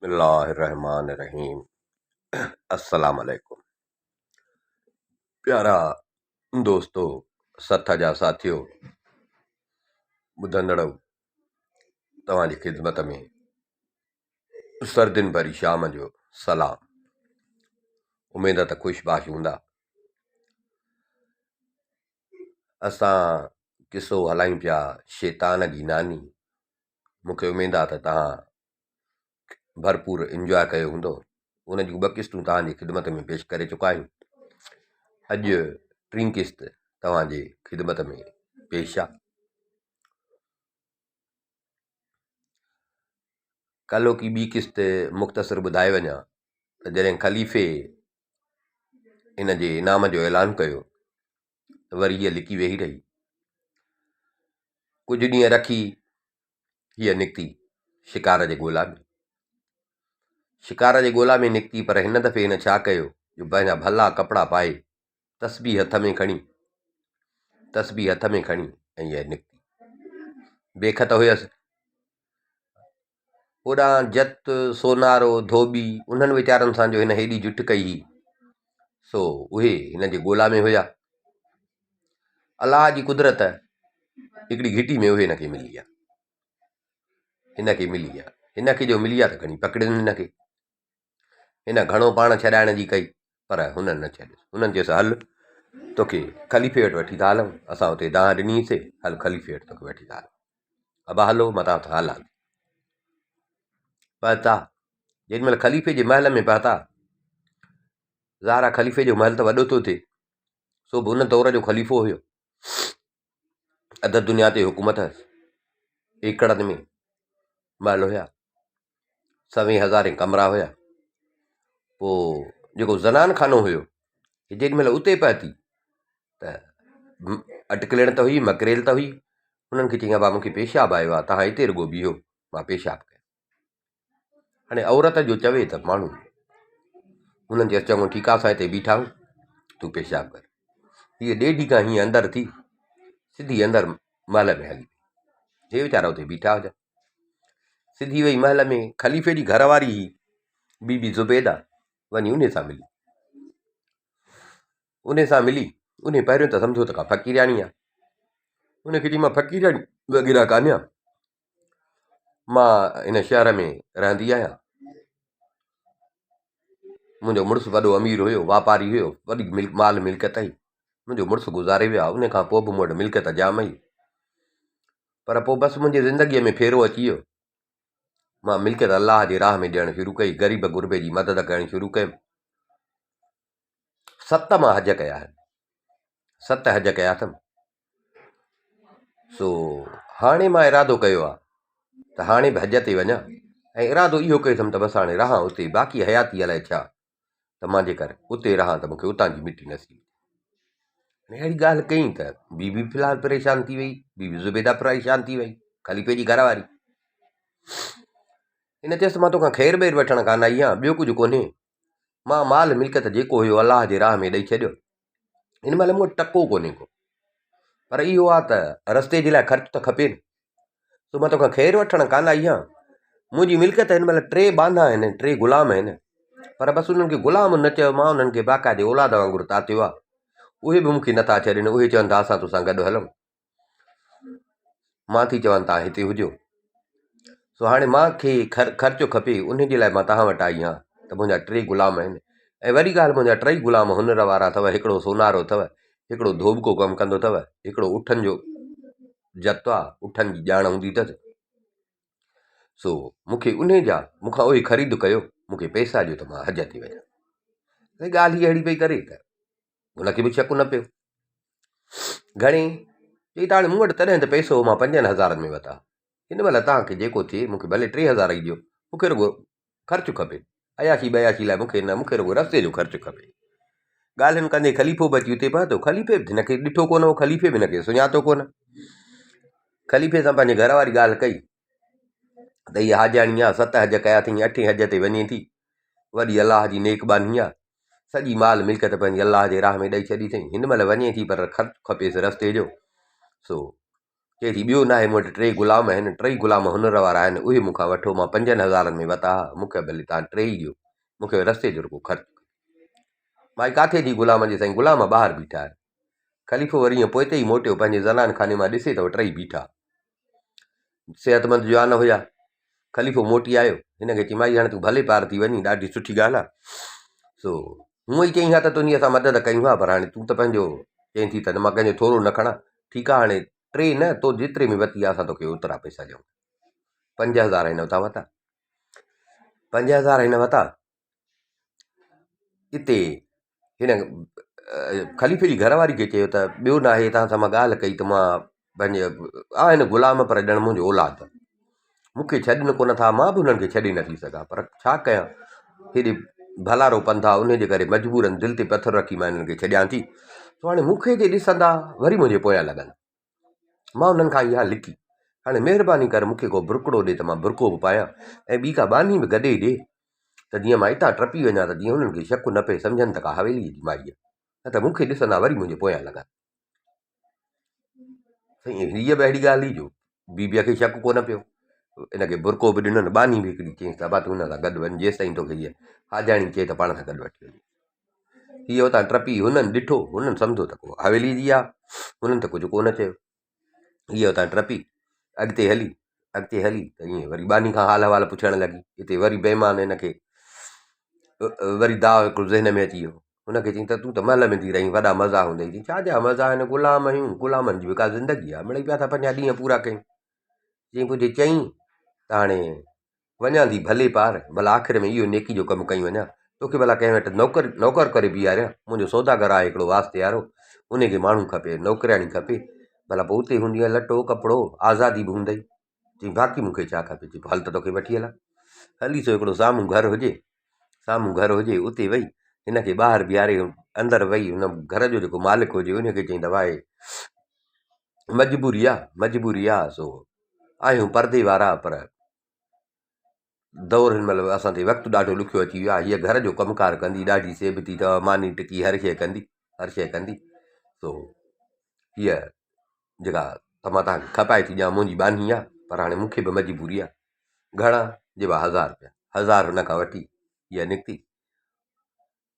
بسم الله الرحمن الرحيم السلام عليڪم پيارا دوستو سٿ جا ساٿيو ٻڌندڙو توهان جي خدمت ۾ سردين ڀري شام جو سلام اميد ته خوش باش هوندا اسان قصو هلايون پيا شيطان جي ناني مون کي اميد آ ته توهان ڀرپور انجواء ڪيو هوندو. ان جون ٻه قسطون توهان جي خدمت ۾ پيش ڪري چڪا آهيون. اڄ ٽين قسط توهان جي خدمت ۾ پيش آ. ڪلهوڪي ٻي قسط مختصر ٻڌائي وڃان ته جڏهن خليفي ان جي انعام جو اعلان ڪيو ته وري هيء لڪي ويهي رهي. ڪجهه ڏينهن رکي هيء نڪتي شڪار جي ڳولا ۾. شڪار جي ڳولا ۾ نڪتي پر هن دفعي هن ڇا ڪيو جو پنهنجا ڀلا ڪپڙا پائي تسبيح هٿ ۾ کڻي تسبيح هٿ ۾ کڻي ۽ هيء نڪتي. بيخت هيس. هوڏانهن جت، سونارو، ڌوٻي انهن ويچارن سان جو هن هيڏي جٺ ڪئي هئي، سو اهي هن جي ڳولا ۾ هيا. الله جي قدرت هڪڙي گهٽي ۾ اهي هن کي ملي ويا. هن کي ملي ويا. هن کي جو ملي ويا ته کڻي پڪڙين هن کي. هن گهڻو پاڻ ڇڏائڻ جي ڪئي پر هنن نه ڇڏيس. هنن چيس هل توکي خليفي وٽ وٺي ٿا هلون. اسان اتي دانهن ڏنيسي هل خليفي وٽ توکي وٺي ٿا هلون. ابا هلو مان توهان سان هلان ٿي. پهتا جيڏي مهل خليفي جي محل ۾ پهتا ظاهر آهي خليفي جو محل ته وڏو ٿو ٿئي سو به ان دور جو خليفو هيو اڌ دنيا تي حڪومت هيس ايڪڙن ۾ محل هيا سوين هزارين ڪمرا هيا پوء جيڪو زنان خانو هيو جيڏي مهل اتي پهتي ته اٽڪلڻ ته هئي مڪريل ته هئي انهن کي چيائين ابا مون کي پيشاب آيو آهي توهان هتي رڳو بيهو مان پيشاب ڪيان هاڻي عورت جو چوي ته ماڻهو انهن چيس چڱو ٺيڪ آهي اسان هتي بيٺا آهيون تون پيشاب ڪر هيء ڏيڍي کان هيئن اندر ٿي سڌي اندر محل ۾ هلي وئي هي ويچارا اتي بيٺا هجن سڌي وئي محل ۾ خليفي جي گهر واري هئي بي بي زبيده وڃي ان سان ملي انهي سان ملي، انهي پهريون ته سمجهيو ته ڪا فقيرياڻي آ. ان کي چئي مان فقيرياڻي وغيره ڪانهيان، مان هن شهر ۾ رهندي آهيان. منهنجو مڙس وڏو امير هيو، واپاري هيو، وڏي مال ملڪيت هئي. منهنجو مڙس گذاري ويو آهي، ان کان پوء به مون وٽ ملڪيت جام هئي. پر پوء بس منهنجي زندگيء ۾ ڦيرو اچي ويو. مان ملڪيت الله جي راهه ۾ ڏيڻ شروع ڪئي، غريب غربي جي مدد ڪرڻ شروع ڪيم. ست مان حج ڪيا آهن ست حج ڪيا اٿم سو هاڻي مان ارادو ڪيو آهي ته هاڻي به حج تي وڃان ۽ ارادو اهو ڪيو اٿم ته بس هاڻي رهان اتي باقي حياتي الائي ڇا ته مان جيڪر اتي رهان ته مونکي اتان جي مٽي نصيب ٿئي اهڙي ڳالهه ڪئي ته بي بي في الحال پريشان ٿي وئي بي بي زبيده پريشان ٿي وئي خليفي جي گهر واري هن چيس مان توکان خير ٻير وٺڻ ڪانه آئي آهيان ٻيو ڪجهه ڪونهي مان مال ملڪيت جيڪو هيو الله جي راهه ۾ ڏئي ڇڏيو. هن مهل مون وٽ ٽڪو ڪونهي ڪو. پر اهو آ ته رستي جي لاء خرچ ته کپي نه. سو مان توکان خير وٺڻ ڪانه آئي آهيان. منهنجي ملڪيت هن مهل ٽي ٻانها آهن، ٽي غلام آهن. پر بس انهن کي غلام نه چئو، مان انهن کي باقاعدي اولاد وانگر تاتيو آ. اهي به مون کي نٿا ڇڏين، اهي چون ٿا اسان توسان گڏ هلون. مان ٿي چوان توهان هتي هجو. سو هاڻي مان کي خرچو کپي ان جي لاء مان توهان وٽ آئي آهيان ته منهنجا ٽي غلام آهن ۽ وري ڳالهه منهنجا ٽئي غلام هنر وارا اٿو هڪڙو سونارو اٿو هڪڙو ڌوٻڪو ڪم ڪندو اٿو هڪڙو اٺن جو جت آ اٺن جي ڄاڻ هوندي اٿس سو مون کي انهي جا مون کان اهي خريد ڪيو مون کي پئسا ڏيو ته مان حج تي وڃان ڳالهه هي اهڙي پئي ڪري ته هن کي به شڪ نه پيو. گهڻي؟ چئي ته هاڻي مون وٽ تڏهن ته پئسو هو مان پنجن هزارن ۾ ورتا. هن مهل توهان کي جيڪو ٿئي مون کي ڀلي 3000 ئي ڏيو. مون کي رڳو خرچ کپي. عياشي ٻياشي لاء مون کي نه مون کي رڳو رستي جو خرچ کپي. ڳالهين ڪندي خليفو به اچي اتي پهتو. خليفي به هن کي ڏٺو ڪونه هو. خليفي به هن کي سڃاتو ڪونه. خليفي سان پنهنجي گهر واري ڳالهه ڪئي ته هيء حاجياڻي آ، ست حج ڪيا اٿئي، اٺين حج تي وڃي ٿي. وڏي الله جي نيڪ ٻانهي آ. سڄي مال ملڪيت پنهنجي الله جي راهه ۾ ڏئي ڇڏي اٿئي. هن مهل وڃي ٿي پر خرچ کپيس رستي جو. سو چئي ٿي، ٻيو ناهي مون وٽ ٽي غلام آهن، ٽئي غلام هنر وارا آهن، اهي مون کان وٺو، مان پنجن هزارن ۾ وتا ها، مون کي ڀلي توهان ٽيئي ڏيو، مون کي رستي جو رڳو خرچ کپي. مائي ڪاٿي ٿي غلام جي سائين غلام ٻاهر بيٺا آهن. خليفو وري ائين پوئتي ئي موٽيو، پنهنجي زنان خاني مان ڏسي ته اهي ٽئي بيٺا. صحتمند جوان هيا. خليفو موٽي آيو، هن کي چيائين، مائي هاڻي تون ڀلي پار ٿي وڃين، ڏاڍي سٺي ڳالهه آهي. سو هونء ئي چئين ها ته تنهنجي اسان مدد ڪيون ها، پر هاڻي تون ته پنهنجو چئين ٿي ته مان ڪنهن جو ٿورو نه کڻان. ٺيڪ آهي هاڻي ٽي نه، تو جيتري ۾ ورتي آهي اسان توکي اوترا پئسا ڏيون. 5000 هن اتان ورتا. 5000 هن ورتا. اتي هن خليفي جي گهر واري کي چيو ته ٻيو ناهي توهان سان مان ڳالهه ڪئي ته مان پنهنجي آهن غلام پر ڄڻ منهنجو اولاد مون کي ڇڏن ڪونه ٿا مان به انهن کي ڇڏي نٿي سگهان پر ڇا ڪيان هيڏي ڀلارو پنڌ آهي ان جي ڪري مجبورن دل تي پٿر رکي مان انهن کي ڇڏيان ٿي سو هاڻي مون کي جي ڏسندا وري منهنجي پويان لڳندا مان انهن کان اها لڪي هاڻي مهرباني ڪر مون کي ڪو برقعو ڏي ته مان برقعو به پايان ۽ ٻي ڪا ٻانهي به گڏي ڏي ته جيئن مان هتان ٽپي وڃان ته جيئن انهن کي شڪ نه پئي سمجهن ته ڪا حويليء جي مائي آهي نه ته مون کي ڏسندا وري منهنجي پويان لڳندا. سائين هيء به اهڙي ڳالهه هئي جو بيبيء کي شڪ ڪونه پيو. ان کي برقعو به ڏنن، ٻانهي به هڪڙي چيائينس ته ابا تون هن سان گڏ وڃ جيستائين توکي هيء حاجاڻي چئي ته پاڻ سان گڏ وٺي وڃ. هيء اتان ٽپي هنن ڏٺو، هنن سمجهيو ته ڪو حويليء جي آهي، هنن ته ڪجهه ڪونه چيو. هيء اتان ٽپي اڳتي هلي، اڳتي هلي ته ائين وري ٻانهي کان حال احوال پڇڻ لڳي. اتي وري بيمان هن کي وري داء هڪڙو ذهن ۾ اچي ويو. هن کي چيائين ته تون ته محل ۾ ٿي رهين، وڏا مزا هوندئي. چيائين ڇا جا مزا آهن، غلام آهيون، غلامن جي به ڪا زندگي آهي، مڙئي پيا ٿا پنهنجا ڏينهن پورا ڪيون. چيائين پوء جي چئين ته هاڻي وڃان ٿي ڀلي پار، ڀلا آخر ۾ اهو نيڪي جو ڪم ڪيون وڃان، توکي ڀلا ڪنهن وٽ نوڪر نوڪر ڪري بيهاريان، منهنجو سوداگر آهي هڪڙو واسطي وارو، انهي کي ماڻهو کپي، نوڪرياڻي کپي، ڀلا پوء اتي هوندينء لٽو ڪپڙو، آزادي به هوندئي. چيائين باقي مون کي ڇا کپي؟ چيائين هل ته توکي وٺي هلان. هلي سو هڪڙو سامهون گهر هجي، سامهون گهر هجي، اتي وئي، هن کي ٻاهر بيهاري اندر وئي، هن گهر جو جيڪو مالڪ هجي، انهي کي چيائين ته واهي مجبوري آ، مجبوري آ، سو آهيون پردي وارا پر دور هن مهل اسان تي وقت ڏاڍو ڏکيو اچي ويو آهي. هيء گهر جو ڪم ڪار ڪندي، ڏاڍي سيبتي اٿو، ماني ٽڪي هر شيء ڪندي، هر شيء ڪندي. سو هيء جيڪا ته مان توهان کي کپائي ٿي ڏيان منهنجي ٻانهي آهي، پر هاڻي مون کي به مجبوري آهي. گهڻا؟ جي ڀاء هزار رپيا. هزار هن کان وٺي هيء نڪتي.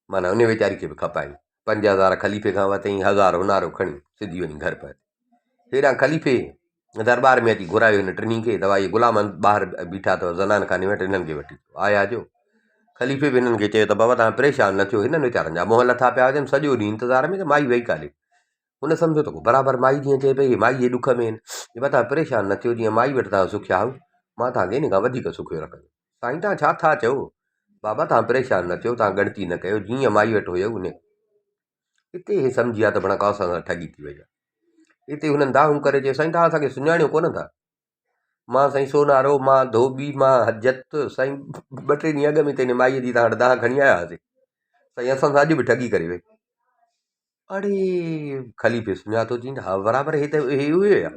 معنيٰ انهيء ويچاري کي به کپائين. 5000 خليفي کان ورتائين، هزار هنارو کڻي سڌي وڃي گهر پهتي. هيڏانهن خليفي درٻار ۾ اچي گهرايو هن ٽنهي کي ته اهي غلام ٻاهر بيٺا اٿو زنان خاني وٽ هنن کي وٺي اچو. آيا جو خليفي به هنن کي چيو ته بابا توهان پريشان نه ٿيو، هنن ويچارن جا منهن لٿا پيا هجن سڄو ڏينهن انتظار ۾ ته مائي وئي ڪاڏي. هن سمجهيو ته ڪو برابر مائي جيئن چئي پئي، هي مائي جي ڏک ۾ آهن. بابا توهان پريشان نه ٿيو، جيئن مائي وٽ توهان سکيا آهيو، مان توهان کي ان کان وڌيڪ سکيو رکندس. سائين توهان ڇا ٿا چئو؟ بابا توهان پريشان نه ٿيو، توهان ڳڻتي نه ڪيو، جيئن مائي وٽ هيو انهي. اتي هي سمجهي ويا ته ڀڻا ڪا اسان سان ٺڳي ٿي وئي آهي. اتي هنن دانهون ڪري چيو سائين توهان اسان کي سڃاڻيو ڪونه ٿا. مان سائين سونارو، مان ڌوٻي، مان حجت، سائين ٻه ٽي ڏينهن اڳ ۾ ته هن مائيء جي توهان وٽ دانهن کڻي آيا هئاسين. سائين اسان سان اڄ به ٺڳي ڪري وئي. اڙي خليفي سڃاتو چيائين ته ها برابر هي ته هي اهي هيا.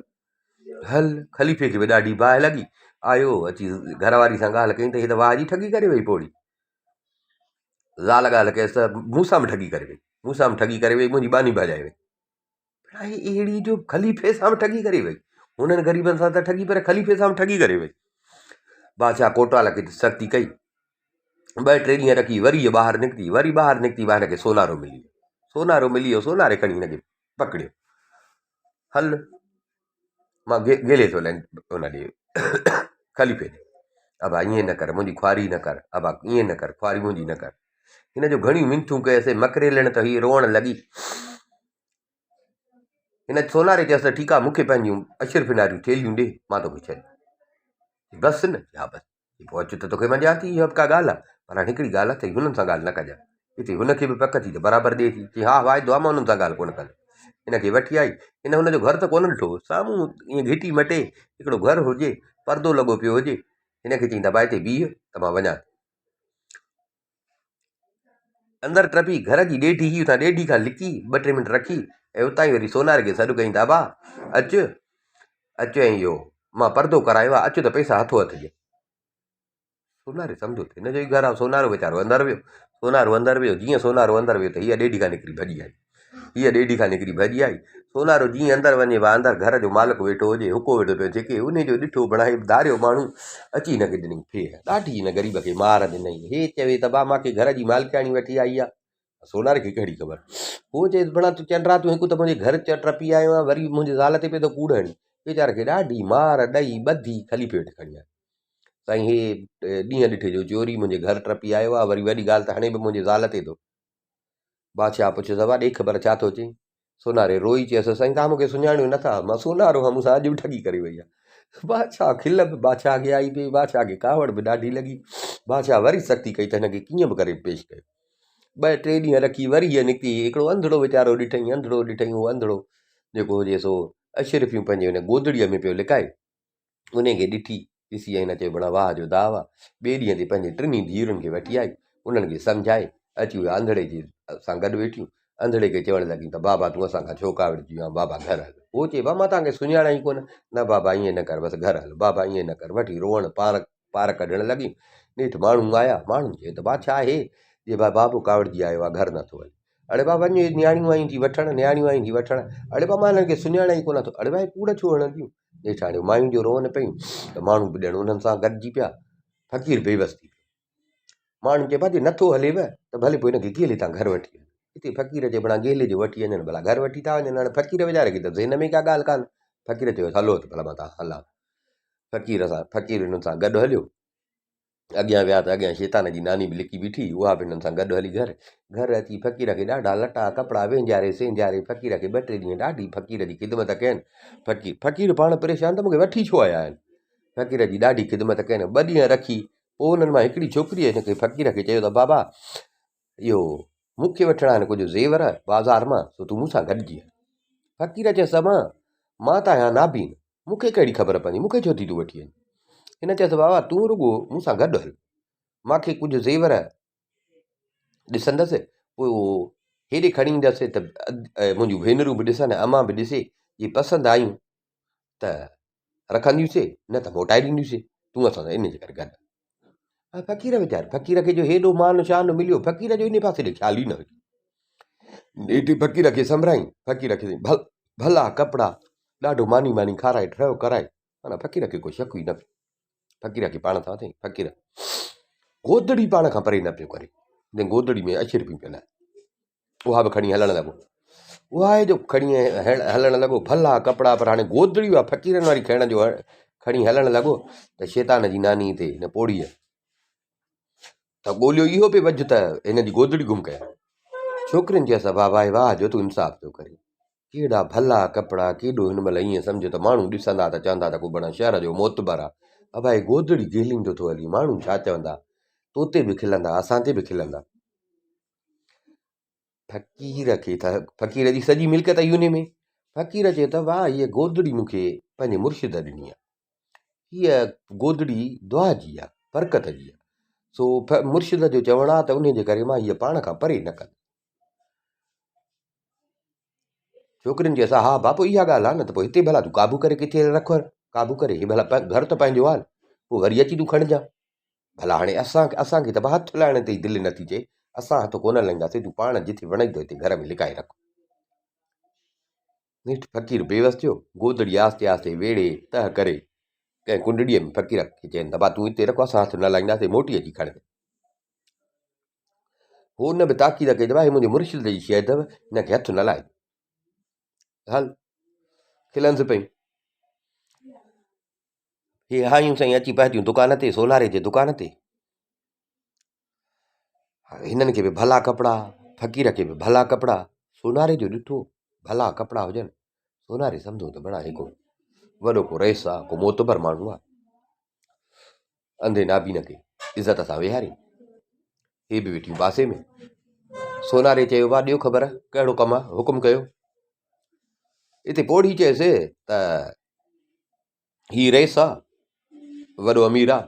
هل خليفي کي به ڏاڍي باهه لڳي. آيو اچي گهر واري سان ڳالهه ڪيائين ته هي ته واهه جي ٺڳي ڪري وئي پوڙهي. زال ڳالهه ڪيس ته مون سان به ٺڳي ڪري وئي، مون سان به ٺڳي ڪري وئي، منهنجي ٻانهي ڀڄائي وئي. ڀلا هي اهڙي جو خليفي سان به ٺڳي ڪري وئي. هنن غريبن سان ته ٺڳي پر خليفي سان به ٺڳي ڪري وئي. بادشاهه ڪوٽوال کي سختي ڪئي. ٻه ٽي ڏينهن رکي وري هيء ٻاهر نڪتي، وري ٻاهر نڪتي هن کي سونارو ملي ويو. سونارو ملي ويو، سوناري کڻي هن کي پڪڙيو. هل مان گيلي ٿو هلان ان ڏي خليفي ڏي. ابا ائين نه ڪر، منهنجي خواري نه ڪر، ابا ائين نه ڪر، خواري منهنجي نه ڪر. هن جو گهڻيون منٿون ڪيس، مڪريلڻ ته هيء روئڻ لڳي. هن سوناري چيس ته ٺيڪ آ، مون کي پنهنجيون اشرفين واريون ٿيلهيون ڏي، مان توکي ڇڏيان. بس نه؟ ها بس. پوء اچ ته توکي مان ڏيان ٿي، اها به ڪا ڳالهه آهي. پر هاڻي هڪڙي ڳالهه اٿئي، هنن سان ڳالهه نه ڪجانء. اتي هن کي به پڪ ٿي ته برابر ڏئي ٿي. چيائين، ها واعدو آهي، مان هنن سان ڳالهه ڪونه ڪندس. هن کي وٺي آئي. هن هن جو گهر ته ڪونه ڏٺو هو. سامهون ائين گهٽي مٽي هڪڙو گهر هجي، پردو لڳو پيو هجي. هن کي چيائين ته ابا هتي بيهه ته مان وڃان ٿي. اندر ٽپي گهر جي ڏيڍي هئي، اتان ڏيڍي کان لڪي ٻه ٽي منٽ رکي ۽ اتان ئي وري سوناري کي سڏ ڪيائين ته ابا اچ، اچ ۽ اهو مان پردو ڪرايو آهي، اچ ته پئسا هٿو هٿ ڏي. سوناري سمجهيو ته هن جو ئي گهر آهي، سونارو ويچارو اندر ويو، سونارو اندر ويو، جيئن سونارو اندر ويو ته هيء ڏيڍي کان نڪري ڀڄي آئي. هيء ڏيڍي کان نڪري ڀڄي آئي. سونارو جيئن اندر وڃي وا اندر گهر جو مالڪ ويٺو هجي، حقو ويٺو پيو ڇڪي. انهي جو ڏٺو بڻائي ڌاريو ماڻهو اچي هن کي ڏنئي ڦيهه. ڏاڍي هن غريب کي مار ڏنئي. هي چوي ته با مان کي گهر جي مالڪياڻي وٺي آئي آ. سوناري کي ڪهڙي خبر. هو چيس بڻا تون چنڊ رات تون هڪ ته منهنجي گهر ٽپي آيو آهين وري منهنجي زال تي پيو ٿو ڪوڙ هڻين. ويچاري کي ڏاڍي مار ڏئي ٻڌي خليفي وٽ کڻي آيو. سائين هي ڏينهن ڏٺي جو چوري منهنجي گهر ٽپي آيو آ وري وڏي ڳالهه ته هڻي به منهنجي زال تي ٿو. بادشاهه پڇيس ابا ڏي خبر ڇا ٿو چئين؟ سوناري روئي چيس سائين توهان مون کي سڃاڻيو نه ٿا مان سونارو هان مون سان اڄ به ٺڳي ڪري وئي آ. بادشاهه کل به بادشاهه کي آئي پئي بادشاهه کي ڪاوڙ به ڏاڍي لڳي. بادشاهه وري سختي ڪئي ته هن کي ڪيئن به ڪري پيش ڪيو. ٻه ٽي ڏينهن رکي وري هيء نڪتي هڪڙو انڌڙو ويچارو ڏٺئين انڌڙو ڏٺئين اهو انڌڙو جيڪو هجي سو اشرفيون پنهنجي هن گودڙيء ۾ پيو لڪائي. انهيء کي ڏٺي، ڏسي ۽ هن چيو، بڻا واهه جو داء آ. ٻئي ڏينهن تي پنهنجي ٽنهي ڌيئرن کي وٺي آئي. انهن کي سمجهائي، اچي اهي آنڌڙي جي سان گڏ ويٺيون. انڌڙي کي چوڻ لڳيون ته، بابا تون اسان کان ڇو ڪاوڙجي ويو آن، بابا گهر هل. هو چئي، بابا مان توهان کي سڃاڻان ئي ڪونه. نه بابا ائين نه ڪر، بس گهر هل. بابا ائين نه ڪر. وٺي روئڻ پار پار ڪڍڻ لڳيون. نيٺ ماڻهو آيا. ماڻهن چيو ته، بادشاهه آهي، جي ڀاء بابو ڪاوڙجي آيو آ، گهر نٿو وڃي. اڙي با وڃ هي نياڻيون آيون ٿي وٺڻ، نياڻيون آيون ٿي وٺڻ. اڙي با مان هنن کي سڃاڻان ئي ڪونه ٿو. اڙي با هي ڪوڙ ڇو هڻنديون؟ نيٺ هاڻي مايون جو روئن پيون ته ماڻهو به ڄڻ انهن سان گڏجي پيا. فقير بيوس ٿي پيو. ماڻهن چيو با جي نٿو هليو ته ڀلي پوء هن کي گيلي تان گهر وٺي وڃ. هتي فقير چيو بڻا گيلي جو وٺي وڃن ڀلا گهر وٺي ٿا وڃن. هاڻي فقير ويچاري کي ته ذهن ۾ ڪا ڳالهه ڪانه. فقير چيو هلو ته ڀلا مان تان هلان. فقير سان فقير هنن سان گڏ هليو. اڳيان ويا ته اڳيان شيطان جي ناني به لڪي بيٺي، اها به هنن سان گڏ هلي گهر. گهر اچي فقير کي ڏاڍا لٽا ڪپڙا وهنجاري سهنجاري فقير کي ٻه ٽي ڏينهن ڏاڍي فقير جي خدمت ڪين. فقير فقير پاڻ پريشان ته مون کي وٺي ڇو آيا آهن. فقير جي ڏاڍي خدمت ڪين. ٻه ڏينهن رکي پوء انهن مان هڪڙي ڇوڪريء هن کي فقير کي چيو ته بابا اهو مون کي وٺڻا آهن ڪجهه زيور بازار مان سو تون مون سان گڏجي هل. فقير چيس امان مان ته آهيان نابين مون کي ڪهڙي خبر پوندي، مون کي ڇو ٿي تون وٺي وڃين؟ هن چيس، بابا تون رڳو مون سان گڏ هل، مان کي ڪجهه زيور ڏسندس، پوء اهو هيڏي کڻي ايندس ته منهنجون ڀينرون به ڏسن، امان به ڏسي، جي پسند آيون ته رکنديونسين، نه ته موٽائي ڏينديونسين، تون اسان سان ان جي ڪري گڏ هل. فقير ويچاري فقير کي جو هيڏو مان شان مليو فقير جو ان پاسي ڏي خيال ئي نه هيو نيٺ فقير کي سنڀرائين فقير کي ڀل ڀلا ڪپڙا ڏاڍو ماني ماني کارائي ٺهيو ڪرائي معنيٰ فقير کي ڪو شڪ ئي نه پيو فقير کي پاڻ سان اٿئي فقير گودڙي پاڻ کان پري نه پيو ڪري جنهن گودڙي ۾ اشرفيون پيل آهن اها به کڻي هلڻ لڳو. اها آهي جو کڻي هلڻ لڳو، ڀلا ڪپڙا پر هاڻي گودڙي اها فقيرن واري کڻڻ جو کڻي هلڻ لڳو ته شيطان جي ناني تي هن پوڙهيء ته ڳوليو اهو پئي وجهه ته هن جي گودڙي گم ڪيان. ڇوڪرين چيس ته بابا واهه جو تون انصاف ٿو ڪرين. ڪيڏا ڀلا ڪپڙا، ڪيڏو هن مهل ائين سمجهه ته ماڻهو ڏسندا ته چوندا ته ڪو بڻا شهر جو معتبر آ. ابا هي گودڙي گهليندو ٿو هلي، ماڻهو ڇا چوندا؟ توتي به کلندا، اسان تي به کلندا. فقير کي ته فقير جي سڄي ملڪيت هئي انهي ۾ فقير چيو ته واهه هيء گودڙي مون کي پنهنجي مرشد ڏني آهي هيء گودڙي دعا جي آهي برڪت جي آهي سو مرشد جو چوڻ آهي ته انهي جي ڪري مان هيء پاڻ کان پري نه ڪندس ڇوڪرين چيس ها باپو اها ڳالهه آهي نه ته پوء هتي ڀلا تون قابو ڪري ڪٿي رک قابو ڪري هي ڀلا گهر ته پنهنجو آهي پوء وري اچي تون کڻجان ڀلا هاڻي اسان اسان کي ته به هٿ لائڻ تي ئي دل نٿي چئي، اسان هٿ ڪونه لائينداسين، تون پاڻ جٿي وڻئي ٿو هتي گهر ۾ لڪائي رک. نيٺ فقير بيوس ٿيو، گودڙي آهستي آهستي ويڙهي تهه ڪري ڪنهن ڪنڊڙيء ۾ فقير کي چين ته ڀا تون هتي رک اسان هٿ نه لائينداسين، موٽي اچي کڻجانء. هو ان به تاڪيد ڪئي ته ڀا هي منهنجي مرشد جي شيء اٿو، هن کي هٿ نه لائج. هل کلنس پئي. هي هايون سائين اچي پهتيون دڪان تي سوناري جي دڪان تي هنن کي به ڀلا ڪپڙا فقير کي به ڀلا ڪپڙا سوناري جو ڏٺو ڀلا ڪپڙا هجن سوناري سمجهو ته بڻا هڪ وڏو ڪو رئيس آ ڪو معتبر ماڻهو آ انڌي نابين کي عزت سان ويهاري هي به ويٺيون پاسي ۾ سوناري چيو وا ڏيو خبر ڪهڙو ڪم آ حڪم ڪيو اتي پوڙهي چيس ته هي رئيس آ، وڏو امير آ،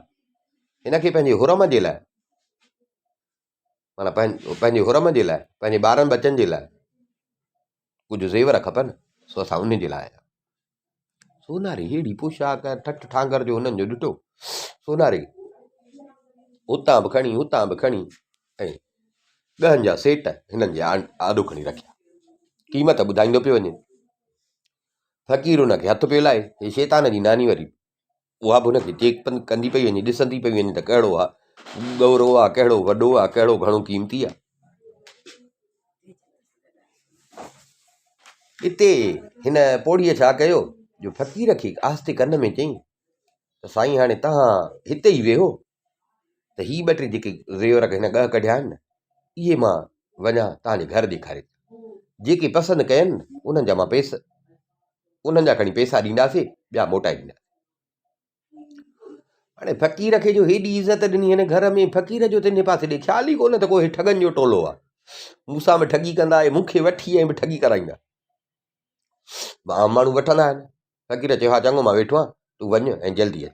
هن کي پنهنجي حرم جي لاء معنيٰ پنهنجي حرم جي لاء پنهنجي ٻارن ٻچن جي لاء ڪجهه زيور کپن سو اسان انهن جي لاء آيا سوناري ههڙي پوشاڪ ٺٺ ٺانگر جو هنن جو ڏٺو سوناري هتان به کڻي هتان به کڻي ۽ ڳهن جا سيٽ هنن جي آڏو کڻي رکيا. قيمت ٻڌائيندو پيو وڃي. فقير هن کي هٿ پيو لائي، هي شيطان جي ناني وري اها به هن کي چيڪ ڪندي پئي وڃي، ڏسندي پئي وڃي ته ڪهڙو آ ڳورو آ، ڪهڙو وڏو آ، ڪهڙو گهڻو قيمتي آ. اتي هن پوڙهيء ڇا ڪيو جو فقير کي آهستي ڪن ۾ چيائين ته سائين هاڻي توهان هتي ئي ويهو ته هي ٻه ٽي جيڪي زيور هن ڳهه ڪڍيا آهن نه اهي مان وڃان توهان جي گهر ڏيکاري جيڪي پسند ڪين انهن جا مان پيسا انهن جا کڻي پيسا ڏينداسي ٻيا موٽائي ڏينداسي هاڻي فقير کي جو هيڏي عزت ڏني هن گهر ۾ فقير جو تنهنجي پاسي ڏي خيال ئي ڪونه ته ڪو هي ٺڳن جو ٽولو آهي مون سان به ٺڳي ڪندا ۽ مون کي وٺي ۽ به ٺڳي ڪرائيندا عام ماڻهو وٺندا آهن فقير چيو ها چڱو مان ويٺو آهيان تون وڃ ۽ جلدي اچ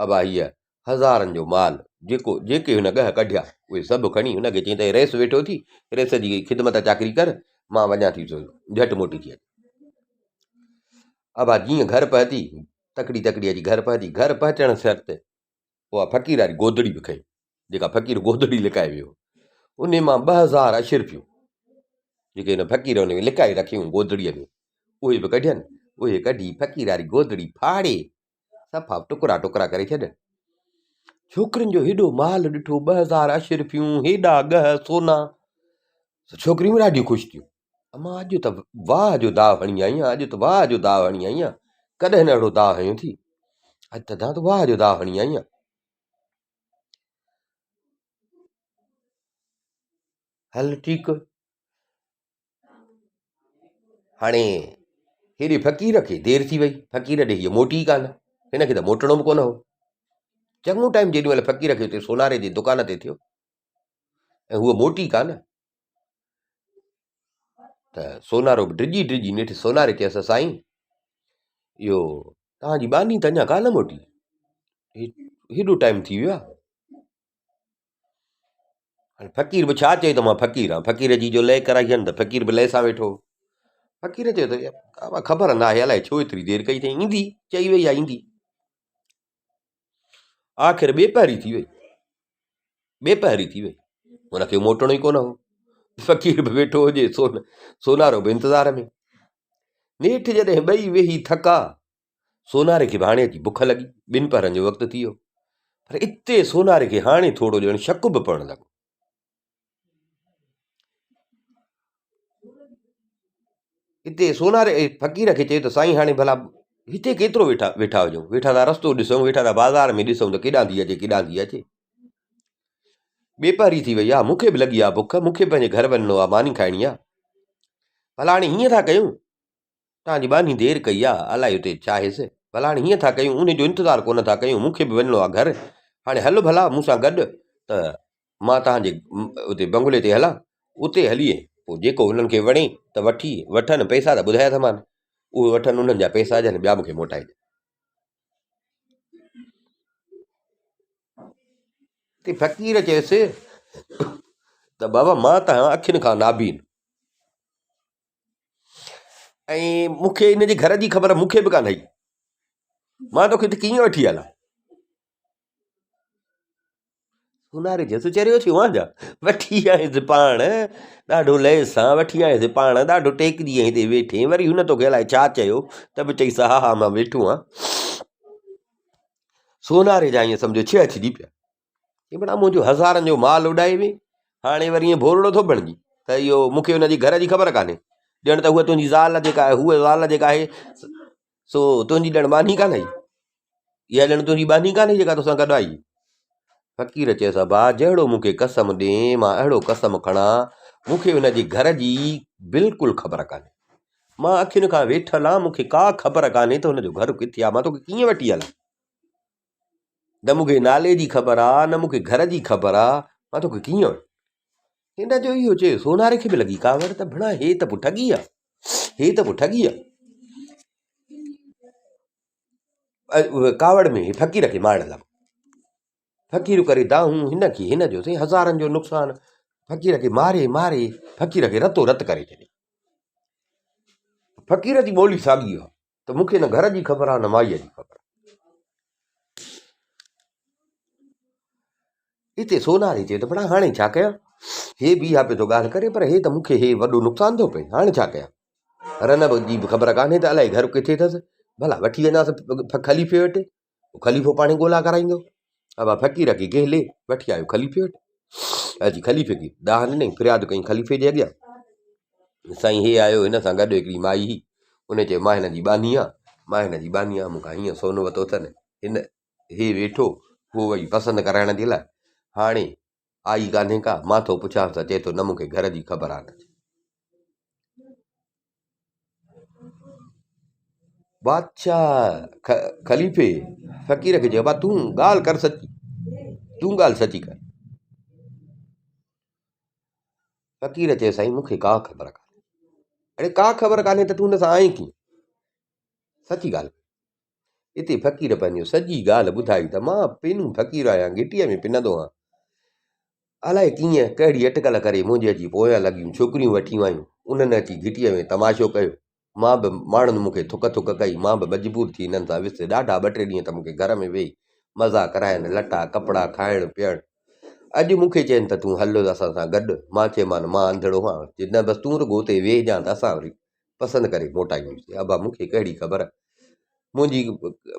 ابا هيء هزارن جو مال جيڪو جيڪي هن ڳهه ڪڍيا اهي سڀ کڻي هن کي چيائين ته رئيس ويٺو ٿي رئيس جي خدمت چاڪري ڪر مان وڃان ٿي سو جهٽ موٽي ٿي اچ ابا جيئن گهر پهتي تڪڙي تڪڙي اچي گهر پهتي گهر پهچڻ شرط اها فقير واري گودڙي به کنئي جيڪا فقير گودڙي لڪائي ويو ان مان 2000 اشرفيون جيڪي هن فقير ان ۾ لڪائي رکيون گودڙيء ۾ اهي به ڪڍين اهي ڪڍي فقير واري گودڙي ڦاڙي صفا ٽڪرا ٽڪرا ڪري ڇڏين ڇوڪرين جو هيڏو مال ڏٺو 2000 اشرفيون هيڏا ڳهه سونا ڇوڪريون به ڏاڍيون خوش ٿيون امان اڄ ته واهه جو داء هڻي آئي آهيان اڄ ته واهه جو داء هڻي آئي آهيان ڪڏهن نه اهڙو داء هنيو ٿي اڄ ته داء واهه جو داء هڻي آئي آهيان هل ٺيڪ هاڻي هيڏي فقير کي دير ٿي وئي فقير ڏي هيء موٽي ئي ڪانه هن کي ته موٽڻو به ڪونه هو چڱو ٽائيم جيڏي مهل فقير کي اتي سوناري جي دڪان تي ٿيو ۽ هوء موٽي ڪانه ته سونارو به ڊڄي ڊڄي نيٺ سوناري چيس سائين اهو توهان جي ٻانهي ته اڃا ڪانه موٽي هيڏو ٽائيم ٿي ويو آهي هاڻي فقير به ڇا چئي ته مان فقير آهيان فقير جي جو لئه ڪرائي آهن ته فقير به لئه سان ويٺو فقير چيو ته خبر نه آهي الائي ڇو ايتري دير ڪئي اٿئي ايندي چئي وئي آهي ايندي آخر ٻي پهري ٿي وئي ٻي پهري ٿي وئي هن کي موٽڻو ئي ڪونه هو فقير به ويٺو هجي سون سونارو به انتظار ۾ نيٺ جڏهن ٻئي ويهي ٿڪا سوناري کي به هاڻي اچي بک لڳي ٻن پهرن جو وقت ٿي ويو پر اتي سوناري کي هاڻي ٿورو ڄڻ شڪ به پوڻ لڳو اتي سوناري فقير کي چيو ته سائين هاڻي ڀلا هتي ڪيترو ويٺا ويٺا هجون ويٺا ٿا رستو ڏسون ويٺا ٿا بازار ۾ ڏسون ته ڪيڏانهن ٿي اچي ڪيڏانهن ٿي اچي ٻيپهري ٿي وئي آهي مون کي به لڳي آهي بک مون کي پنهنجي گهر وڃڻو آهي ماني کائڻي آهي ڀلا هاڻي هيئن ٿا ڪيون توهان جي ٻانهي دير ڪئي آ، الائي اتي ڇا هيس. ڀلا هاڻي هيئن ٿا ڪيون، انهي جو انتظار ڪونه ٿا ڪيون، مون کي به وڃڻو آ گهر. هاڻي هل ڀلا مون سان گڏ ته مان توهان جي اتي بنگلي تي هلان. اتي هلي پوء جيڪو هنن کي وڻي ته وٺي وٺن، پئسا ته ٻڌايا اٿمان، اهي وٺن انهن جا پئسا جن ٻيا مون کي موٽائي ڏين. تي فقير چيس ته بابا مان ته آهيان اکين کان نابين. ۽ مون کي ان جي گهر جي خبر مون کي به ڪانه هئي مان توکي هتي ڪيئن وٺي هلان سوناري چيس چريو ٿيو آهين ڇا وٺي آئيس پاڻ ڏاڍو لئي سان وٺي آئيس پاڻ ڏاڍو ٽيڪجي هتي ويٺي وري هن توکي الائي ڇا چيو ته به چئيس ها ها مان ويٺو آهيان سوناري جا ائين سمجهو ڇهه ڇڄي پيا چي بڙا منهنجو هزارن جو مال اڏائي وئي هاڻي وري ائين ڀورڙو ٿو بڻجي ته اهو مون کي هن جي گهر جي خبر ڪانهي ڄڻ ته هوء تنهنجي زال جيڪا آهي هوء زال جيڪا آهي سو تنهنجي ڄڻ ٻانهي ڪانه هئي اها ڄڻ تنهنجي ٻانهي ڪانه هئي جيڪا توسان گڏ آئي فقير چيس ابا جهڙو مون کي قسم ڏين مان اهڙو قسم کڻان مون کي هن جي گهر جي بلڪل خبر ڪانهي مان اکين کان ويٺل آهيان مون کي ڪا خبر ڪانهي ته هن جو گهر ڪٿي آهي مان توکي ڪيئن وٺي هلان نه مون کي نالي جي خبر آ نه مون کي گهر جي خبر آ مان توکي ڪيئن هن جو اهو چيو سوناري کي به لڳي ڪاوڙ ته ڀڻا هي ته پوء ٺڳي آ هي ته پوء ٺڳي آ ڪاوڙ ۾ فقير کي مارڻ لڳو فقير ڪري دانهون هن کي هن جو سائين هزارن جو نقصان فقير کي ماري ماري فقير کي رتو رت ڪري ڇڏي فقير جي ٻولي ساڳي آ ته مون کي نه گهر جي خبر آ نه مائيء جي خبر. اتي سوناري چيو ته ڀلا هاڻي ڇا ڪيان؟ هي به اها پيو ٿو ڳالهه ڪري پر هي ته مون کي هي وڏو نقصان ٿو پئي، هاڻي ڇا ڪيان؟ رنب جي به خبر ڪانهي ته الائي گهر ڪٿي اٿس، ڀلا وٺي وڃانس خليفي وٽ، خليفو پاڻهي ڳولا ڪرائيندو. ابا فقير کي گهلي وٺي آيو خليفي وٽ. اچي خليفي کي دانهن ڏنائين، فرياد ڪيائين خليفي جي اڳيان. سائين هي آيو هن سان گڏ هڪڙي مائي هئي، ان چيو مان هن جي ٻانهي آهيان، مان هن جي ٻانهي آهيان، مون کان هيئن سون ورتو اٿن. هن هي ويٺو هو وئي پسند ڪرائڻ جي لاء، هاڻي آئي ڪانهي ڪا، مان ٿو پڇانس ته چئي ٿو نه مون کي گهر جي خبر آ نه. بادشاهه خليفي فقير کي چيو، ڀا تون ڳالهه ڪر سچي، تون ڳالهه سچي ڪر. فقير چيو سائين مون کي ڪا خبر ڪانهي. اڙي ڪا خبر ڪانهي ته تون هن سان آئين ڪيئن؟ سچي ڳالهه ڪر. اتي فقير پنهنجو سڄي ڳالهه ٻڌائي ته مان پينو فقير آهيان، گهٽيء ۾ پنندو آهيان. الائي ڪيئن ڪهڙي اٽڪل ڪري منهنجي اچي پويان لڳيون ڇوڪريون وٺيون آيون. انهن اچي گهٽيء ۾ تماشو ڪيو. مان به ماڻهن مون کي ٿڪ ٿڪ ڪئي. مان به مجبور ٿي هنن سان ويس. ڏاڍا ٻه ٽي ڏينهن ته مون کي گهر ۾ ويهي مزا ڪراين، لٽا ڪپڙا، کائڻ پيئڻ. اڄ مون کي چين ته تون هل اسان سان گڏ. مان چيومان مان انڌڙو آهيان. چي نه بس تون رڳو اتي ويهجان ته اسان وري پسند ڪري موٽايونسين. ابا مون کي ڪهڙي خبر. منهنجي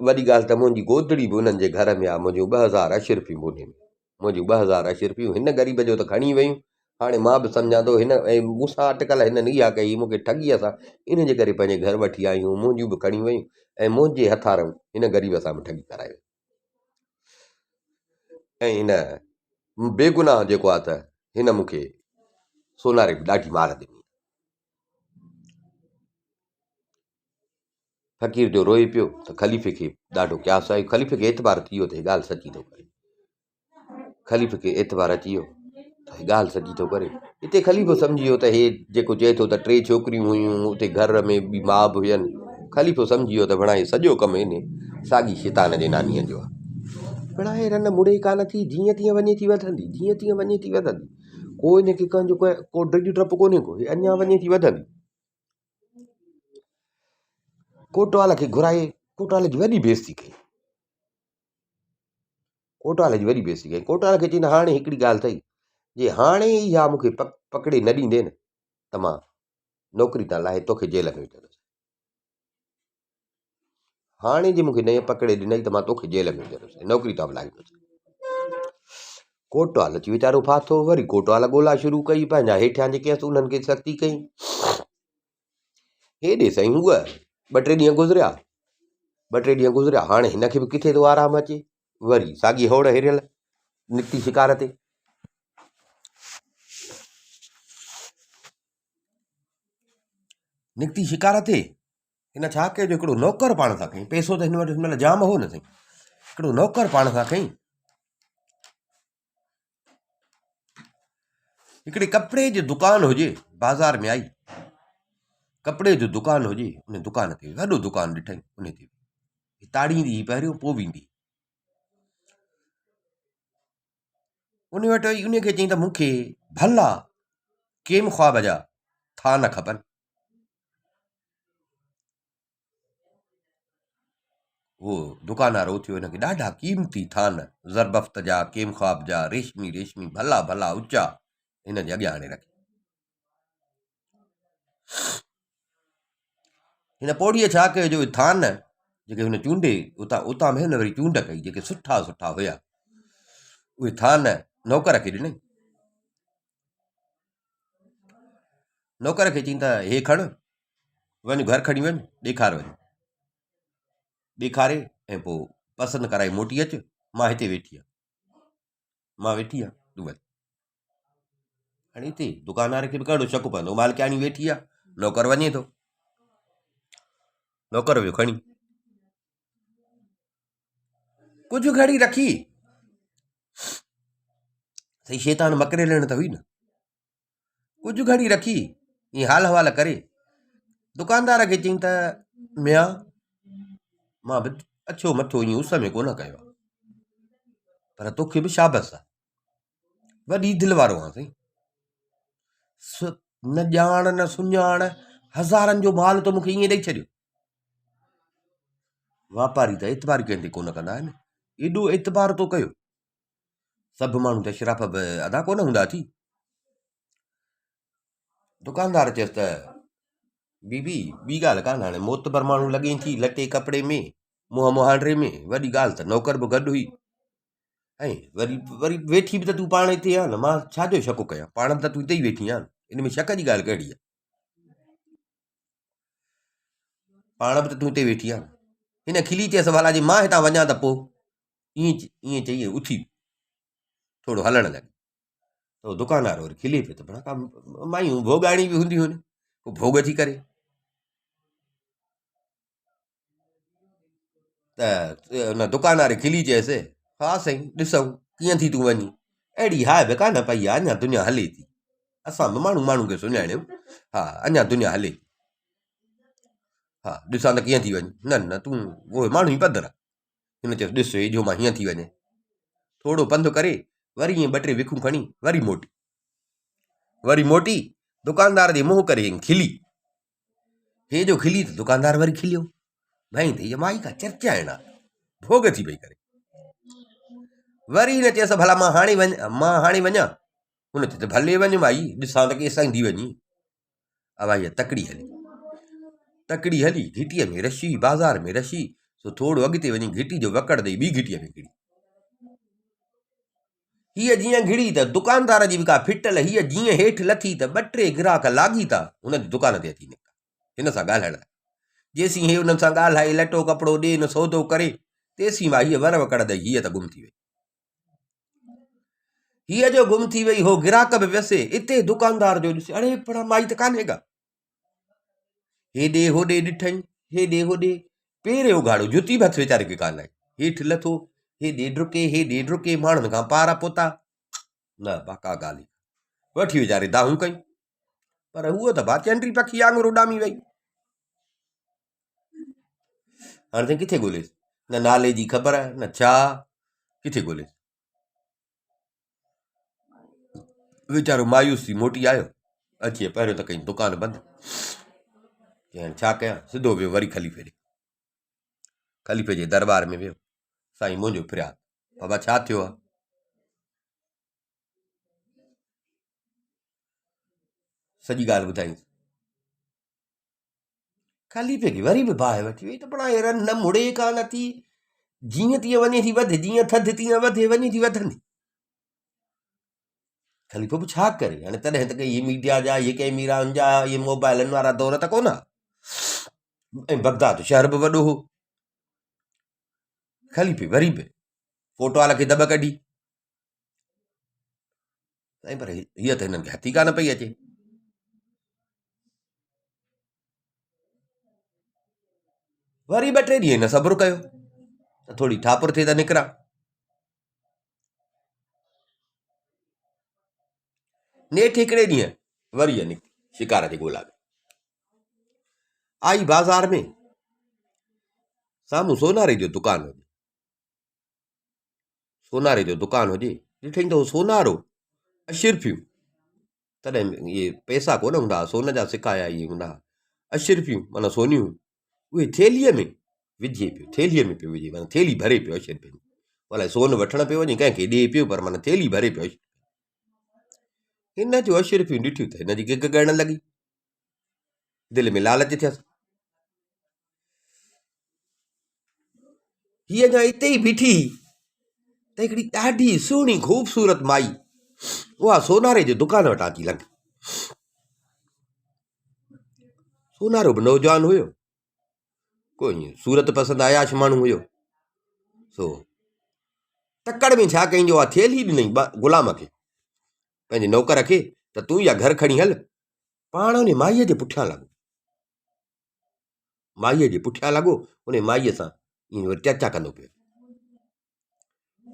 وڏي ڳالهه ته منهنجي گودڙي به انهن جي گهر ۾ آ. منهنجون 2000 اشرفيون به انهي ۾. منهنجون 2000 اشرفيون هن غريب جو ته کڻي ويون. هاڻي مان به سمجهان ٿو هن ۽ مون سان اٽڪل هنن اها ڪئي مون کي ٺڳيء سان ان جي ڪري پنهنجي گهر وٺي آيون منهنجون به کڻي ويون ۽ منهنجي هٿارئون هن غريب سان به ٺڳي ڪرائي ويون. ۽ هن بيگناهه جيڪو آ ته هن مون کي سوناري به ڏاڍي مار ڏني. فقير جو روئي پيو ته خليفي کي ڏاڍو قياس آيو. خليفي کي اعتبار ٿي ويو ته هي ڳالهه سچي ٿو ڪري. خليفي کي اعتبار اچي ويو ته هي ڳالهه سچي ٿو ڪري. اتي خليفو سمجهي ويو ته هي جيڪو چئي ٿو ته ٽي ڇوڪريون هيون اتي گهر ۾ ٻي ماء به هين. خليفو سمجهي ويو ته ڀڻا هي سڄو ڪم هن ساڳي شيطان جي نانيء جو آهي. ڀڻا هي رن مڙي ڪانه ٿي جيئن تيئن وڃي ٿي وڌندي جيئن تيئن وڃي ٿي وڌندي. ڪو هن کي ڪنهن جو ڪو ڊڄ ڊپ ڪونهي ڪو هي اڃا وڃي ٿي وڌندي. ڪوٽوال کي گهرائي ڪوٽوال جي وڏي بيعزتي ڪئي. ڪوٽوال جي وڏي بيعزتي ڪئي. ڪوٽوال کي چيائين هاڻي هڪڙي ڳالهه اٿئي جي هاڻي اها مون کي پڪڙي نه ڏيندين ته مان نوڪري تان لاهي توکي جيل ۾ وجهندس. هاڻي جي مون کي نه پڪڙي ڏنئي ته مان توکي جيل ۾ وجهندس ۽ نوڪري تان به لاهيندس. ڪوٽوال اچي ويچارو ڦاٿو. وري ڪوٽوال ڳولا شروع ڪئي. پنهنجا هيٺيان جيڪي هئس انهن کي سختي ڪئي. هيڏي سائين هوء ٻه ٽي ڏينهن گذريا. ٻه ٽي ڏينهن گذريا. هاڻي هن کي به ڪٿي ٿو آرام اچي. وري ساڳي هوڙ هيريل نڪتي شڪار تي. نڪتي شڪار تي. هن ڇا ڪيو جو هڪڙو نوڪر پاڻ سان کنئي. پئسو ته هن وٽ هن مهل جام هو نه سائين. هڪڙو نوڪر پاڻ سان کنئي. هڪڙي ڪپڙي جو دڪان هجي بازار ۾ آئي ڪپڙي جو دڪان هجي ان دڪان تي وڏو دڪان ڏٺائين ان تي تاڙيندي هئي پهريون پوء ويندي ان وٽ وئي ان کي چيائين ته مون کي ڀلا ڪيم خواب جا ٿان کپن اهو دڪاندار اٿيو هن کي ڏاڍا قيمتي ٿان زربفت جا ڪيمخواب جا ريشمي ريشمي ڀلا ڀلا اچا هن جي اڳيان آڻي رکيا. هن پوڙهيء ڇا ڪيو جو اهي ٿان جيڪي هن چونڊي اتان اتان به هن وري چونڊ ڪئي جيڪي سٺا سٺا هيا اهي ٿان نوڪر کي ڏنائين. نوڪر کي چئين ته هي کڻ وڃ گهر کڻي وڃ ڏيکار وڃ ڏيکاري ۽ پوء پسند ڪرائي موٽي اچ مان هتي ويٺي آهيان مان ويٺي آهيان تون وڃ هاڻي هتي دڪاندار کي به ڪهڙو شڪ پوندو مالڪياڻي ويٺي آهي نوڪر وڃي ٿو نوڪر ويو کڻي ڪجهه گهڙي رکي سائين شيطان مڪري ليڻ ته هئي نه ڪجهه گهڙي رکي ائين حال احوال ڪري دڪاندار کي چيائين ته ميان مان به اڇو مٿو ائين اس ۾ ڪونه ڪيو آهي پر توکي به شابس آهي وڏي دل وارو آهين سائين نه ڄاڻ نه سڃاڻ هزارن جو مال تو مونکي ائين ڏئي ڇڏيو واپاري ته اعتبار ڪنهن تي ڪونه ڪندا آهن ايڏو اعتبار تو ڪيو سڀ ماڻهو ته اشراف به ادا ڪونه هوندا ٿي. دڪاندار چيس ته بي بي ٻي ڳالهه ڪانه هاڻي معتبر ماڻهو لڳين ٿي لٽي ڪپڙي ۾ منهن مهانڊي ۾ وڏي ڳالهه ته نوڪر به گڏ هئي ۽ وري وري ويٺي به ته تون پاڻ هتي آهي نه مان ڇا جو شڪ ڪيان پاڻ به ته تون هتي ئي ويٺي آهي نه ان ۾ شڪ جي ڳالهه ڪهڙي آهي پاڻ به ته تون هتي ويٺي آهي هن کلي چيس ڀلا جي مان هتان وڃان ته پوء ائين ائين چئي اٿي ٿورو هلڻ لڳي ته دڪان وارو وري کلي پيو ته ڀلا ڪا مايون ڀوڳاڻي به هونديون آهن پوء ڀوڳ ٿي ڪري ته ان دڪان واري کلي چيس ها سائين ڏسون ڪيئن ٿي تون وڃين اهڙي هاء به ڪانه پئي آهي اڃا دنيا هلي ٿي اسان به ماڻهو ماڻهو کي سڃاڻيون ها اڃا دنيا هلي ٿي ها ڏسان ته ڪيئن ٿي وڃين نه نه تون اهي ماڻهو ئي پڌر هن چيس ڏس هي جو مان هيئن ٿي وڃي ٿورو پنڌ ڪري وري ائين ٻه ٽي وکون کڻي وري موٽي وري موٽي دڪاندار جي منهن ڪري کلي هي جو کلي ته دڪاندار وري کليو ڀائي ته هيء مائي ڪا چرچائڻ آ ڀوڳ ٿي پئي ڪري وري هن چيس ڀلا مان هاڻي وڃ مان هاڻي وڃان هن چيس ڀلي وڃ مائي ڏسان ته ڪيستائين ٿي وڃي اوا هيء تڪڙي هلي تڪڙي هلي گهٽيء ۾ رشي بازار ۾ رشي سو ٿورو اڳتي وڃي گهٽي جو وڪڙ ڏئي ٻي گهٽيء ۾ گهڙي هيء جيئن گهڙي ته دڪاندار جي به ڪا ڦٽل هيء جيئن هيٺ لٿي ته ٻه ٽي گراهڪ لاڳيتا هن جي دڪان تي اچي نڪتا هن سان ڳالهائڻ لاء. جيسين هي انهن سان ڳالهائي لٽو ڪپڙو ڏين سودو ڪري تيسين وا هيء ور وڪڙ ڏئي هيء ته گم ٿي وئي. هيء جو گم ٿي وئي هو گراهڪ به وسي اتي دڪاندار جو ڏسي اڙي پڙا مائي ته ڪانهي ڪا. هيڏي هوڏي ڏٺائين، هيڏي هوڏي، پير اگهاڙو، جتي به هٿ ويچاري کي ڪانه آئي. هيٺ لٿو، هيڏي ڊڪي، هيڏي ڊڪي، ماڻهن کان پارا پوتا. نه با ڪا ڳالهه ئي ڪانه. وٺي ويچاري دانهون ڪيون. پر هوء ته با چنڊي پکي آڱر اڏامي وئي. هاڻي سائين ڪٿي ڳوليس؟ نه نالي جي خبر، نه ڇا، ڪٿي ڳوليس؟ ويچارو مايوس ٿي موٽي آيو اچي پهريون ته ڪئي دڪان بند چيائين ڇا ڪيان سڌو ويو وري خليفي ڏي خليفي جي دربار ۾ ويو سائين منهنجو فرياد بابا ڇا ٿيو آ سڄي ڳالهه ٻڌائينس خليفي کي وري به باهه وٺي وئي ته پڻا هي رن نه مڙي ڪا نه ٿي جيئن تيئن وڃي ٿي وڌي جيئن ٿڌ تيئن وڌي وڃي ٿي وڌندي خليفو به ڇا ڪري هاڻي تڏهن ته هي ميڊيا جا هي ڪيميرائن جا هي موبائلن وارا دور ته ڪونه ۽ بغداد شهر به وڏو هو خليفي وري به ڪوٽوال کي دٻ ڪڍي سائين پر هيء ته هنن کي هٿ ئي ڪانه پئي اچي. وري ٻه ٽي ڏينهن هن صبر ڪيو ته ٿوري ٺاپر ٿئي ته نڪران. نيٺ هڪڙي ڏينهن وري هيء نڪتي شڪار جي ڳولا ۾. آئي بازار ۾ سامهون سوناري جو دڪان هو. سوناري جو دڪان هجي، ڏٺائين ته هو سونارو اشرفيون، تڏهن اهي پئسا ڪونه هوندا هئا، سون جا سڪا يا اهي هوندا هئا، اشرفيون معنيٰ سونيون اهي ٿيلهيء ۾ وجهي پيو، ٿيلهيء ۾ پيو وجهي معنيٰ ٿيلهي ڀري پيو اشرفين جي، الائي سون وٺڻ پيو وڃي ڪنهن کي ڏئي پيو پر معنيٰ ٿيلهي ڀري پيو اشرفين. هن جو اشرفيون ڏٺيون ته هن جي گگ ڳڙڻ لڳي، دل ۾ لالچ ٿيس. هيء اڃا اتي ئي بيٺي هئي ته هڪڙي ڏاڍي سهڻي خوبصورت مائي اها سوناري جي دڪان وٽان اچي لنگهي. سونارو به نوجوان هيو، ڪو ائين صورت پسند عياش ماڻهو هيو، سو تڪڙ ۾ ڇا ڪيائين جو اها ٿيلهي ڏنائين غلام کي، پنهنجي نوڪر کي ته تون اها گهر کڻي هل، پاڻ ان مائيء جي پٺيان لڳو. مائيء جي پٺيان لڳو، ان مائيء سان ائين وري چرچا ڪندو پيو.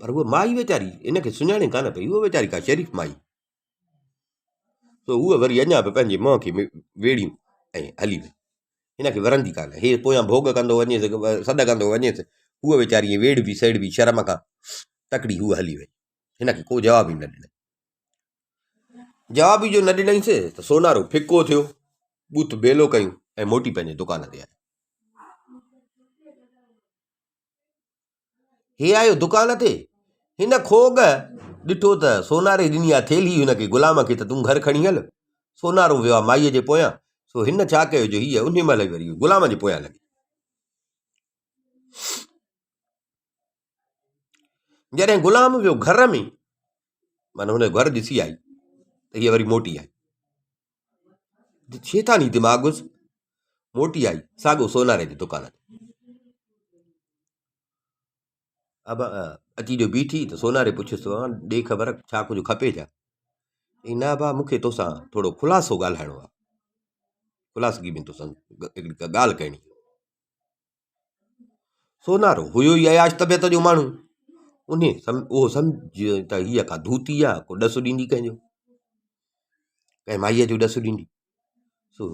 پر هوء مائي ويچاري هن کي سڃاڻي ڪانه پئي، هوء ويچاري ڪا شريف مائي. سو هوء وري اڃا به پنهنجي منهن کي ويڙهيون ۽ هلي وئي. هن کي ورندي ڪانه. هي پويان ڀوڳ ڪندو وڃيس، سڏ ڪندو وڃيس، هوء ويچاري ائين ويڙهبي سيڙهبي شرم کان تڪڙي هوء هلي وئي. هن کي ڪو جواب ئي نه ڏنائين. جواب ئي جو نه ڏنائينس ته سونارو ڦڪو ٿيو، ٻوٿ ڀيلو ڪيون ۽ موٽي پنهنجي دڪان تي آيو. هي آيو دڪان تي، هن کوڳ ڏٺو ته سوناري ڏني آ ٿيلهي هن کي غلام کي ته تون گهر کڻي هل. سونارو ويو آ مائيء جي پويان، سو هن ڇا ڪيو جو هيء انهيء مهل ئي وري غلام جي پويان لڳي. جڏهن غلام ويو گهر ۾، معنيٰ هن جو گهر ڏسي آئي ته هيء وري موٽي آئي. شيطاني دماغ هيس، موٽي آئي ساڳو سوناري جي دڪان تي. ابا اچي جو بيٺي ته سوناري پڇيس ته ڏي خبر ڇا ڪجهه کپي ڇا؟ چيائين نه ابا مون کي توسان ٿورو خلاصو ڳالهائڻو آهي. خلاصگي ۾ توسان هڪڙي ڪا ڳالهه ڪرڻي آهي. سونارو هيو ئي عياش طبيعت جو ماڻهو. انهي اهو سمجهيو ته هيء ڪا ڌوتي آهي ڪو ڏس ڏيندي ڪنهن جو ڪنهن مائيء جو ڏس ڏيندي. سو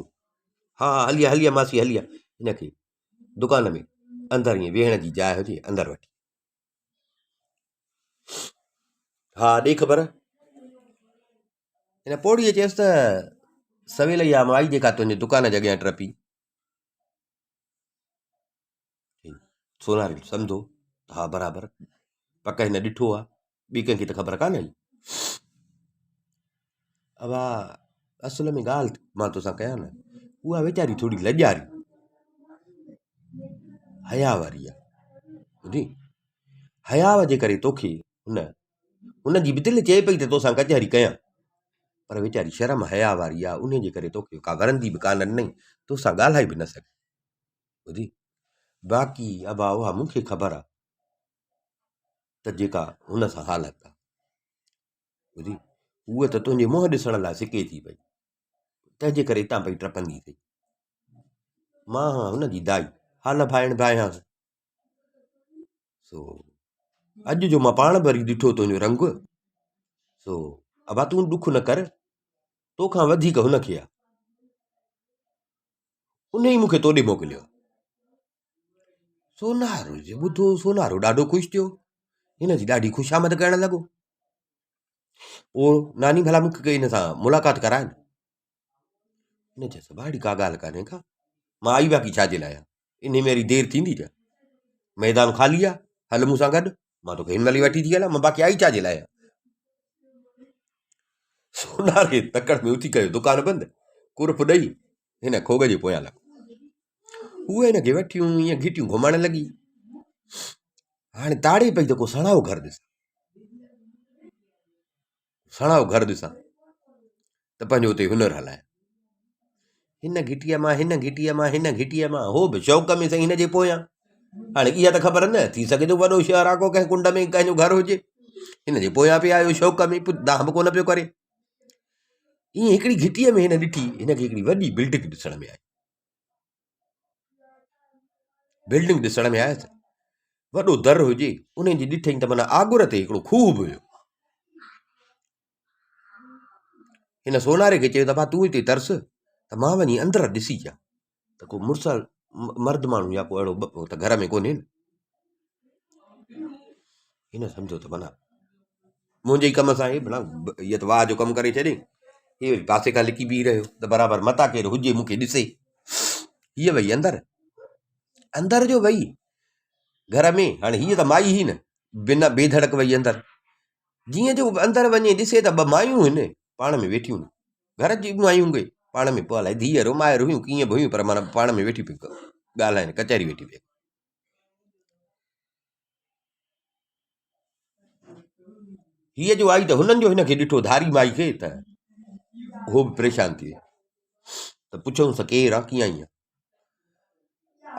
ها ها هلي آ هلي آ ماسي هلي آ هن کي دڪان ۾ اندر ائين ويهڻ جي جاء هجي اندر وٺي ها ڏي خبر هن پوڙهيء چيس ته سويل اها مائي جيڪا تنهنجي دڪان جي اڳيان ٽپي سوناري سمجهو ها برابر پڪ هن ڏٺو آهي ٻي ڪنهن کي ته خبر ڪانه هئي. ابا اصل ۾ ڳالهه مان توسان ڪيان نه اها ويچاري ٿوري لڄاري حيا واري آهي ٻڌي حيا جي ڪري توکي هن هن جي به دل چئي پئي ته توسان ڪچهري ڪيان پر ويچاري شرم حيا واري آهي ان جي ڪري توکي ڪا ورندي به ڪانه ڏنئي توسان ڳالهائي به نه سگهي ٻڌي باقي ابا اها مون کي خبر آهي ته جيڪا هن سان حالت آ. ٻڌي، هوء ته تنهنجي منهن ڏسڻ لاء سڪي ٿي پئي، تنهنجي ڪري اتان پئي ٽپندي اٿئي. مان هان هن جي دائي، ها نه ڀائڻ ڀانئيانس. سو اڄ جو مان پاڻ به وري ڏٺو تنهنجو رنگ، سو ابا تون ڏک نه ڪر، توکان وڌيڪ هن کي آ. انهيء مون کي توڏي موڪليو آ. سونارو جي ٻڌو سونارو ڏاڍو خوش ٿيو هن جي ڏاڍي خوشامد ڪرڻ لڳو پوء ناني ڀلا مون کي هن سان ملاقات ڪرائي نه هن چيس ڀاڙي ڪا ڳالهه ڪانهي ڪا مان آئي باقي ڇا جي لاء آهيان انهي ۾ وري دير ٿيندي ڇا ميدان خالي آهي هل مون سان گڏ مان توکي هن مهل ئي وٺي ٿي هلان مان باقي آئي ڇا جي لاء آهيان سوناري تڪڙ ۾ اٿي ڪيو دڪان بند ڪرف ڏئي هن کوڳ جي پويان لڳو. هوء هن کي وٺيون ائين گهٽيون گهمڻ لڳي. هاڻي تاڙي پئي ته ڪو سڻائو گهر ڏسان. سڻائو گهر ڏسان ته پنهنجو اتي هنر هلايان. هن گهٽيء مان هن گهٽيء مان هن گهٽيء مان هو به شوق ۾ سائين هن جي پويان. هاڻي اها ته خبر نه ٿي سگهي ٿو وڏو شهر آ ڪو ڪنهن ڪنڊ ۾ ڪنهن جو گهر هجي. هن جي پويان پئي آيو شوق ۾ دانهن به ڪونه پيو ڪري. ائين هڪڙي گهٽيء ۾ هن ڏٺي هن کي هڪڙي وڏي بلڊنگ ڏسڻ ۾ آئي بلڊنگ ڏسڻ ۾ آيس وڏو در هجي ان جي ڏٺئي ته معنيٰ آڳر تي هڪڙو کوهه به هيو هن سوناري کي چيو ته ڀا تون هتي ترس ته مان وڃي اندر ڏسي اچان ته ڪو مڙس مرد ماڻهو يا ڪو اهڙو ته گهر ۾ ڪونهي نه هن سمجهيو ته معنيٰ منهنجي ئي ڪم سان هي ڀلا هيء ته واهه جو ڪم ڪري ڇڏي هي وري پاسي کان لڪي بيهي رهيو ته برابر متان ڪير هجي مون کي ڏسي هيء وئي اندر اندر جو وئي گهر ۾ هاڻي هيء ته مائي هئي نه بنا بي ڌڙڪ وئي اندر جيئن جو اندر وڃي ڏسي ته ٻه مايون هن پاڻ ۾ ويٺيون گهر جي مايون به پاڻ ۾ پوء الائي ڌيئر مائر هيون ڪيئن به هيون پر معنيٰ پاڻ ۾ ويٺيون پيون ڳالهائن ڪچهري ويٺي پئي هيء جو آئي ته هنن جو هن کي ڏٺو ڌاري مائي کي ته هو به پريشان ٿي ويا ته پڇيونس ته ڪير آ ڪيئن آئي آ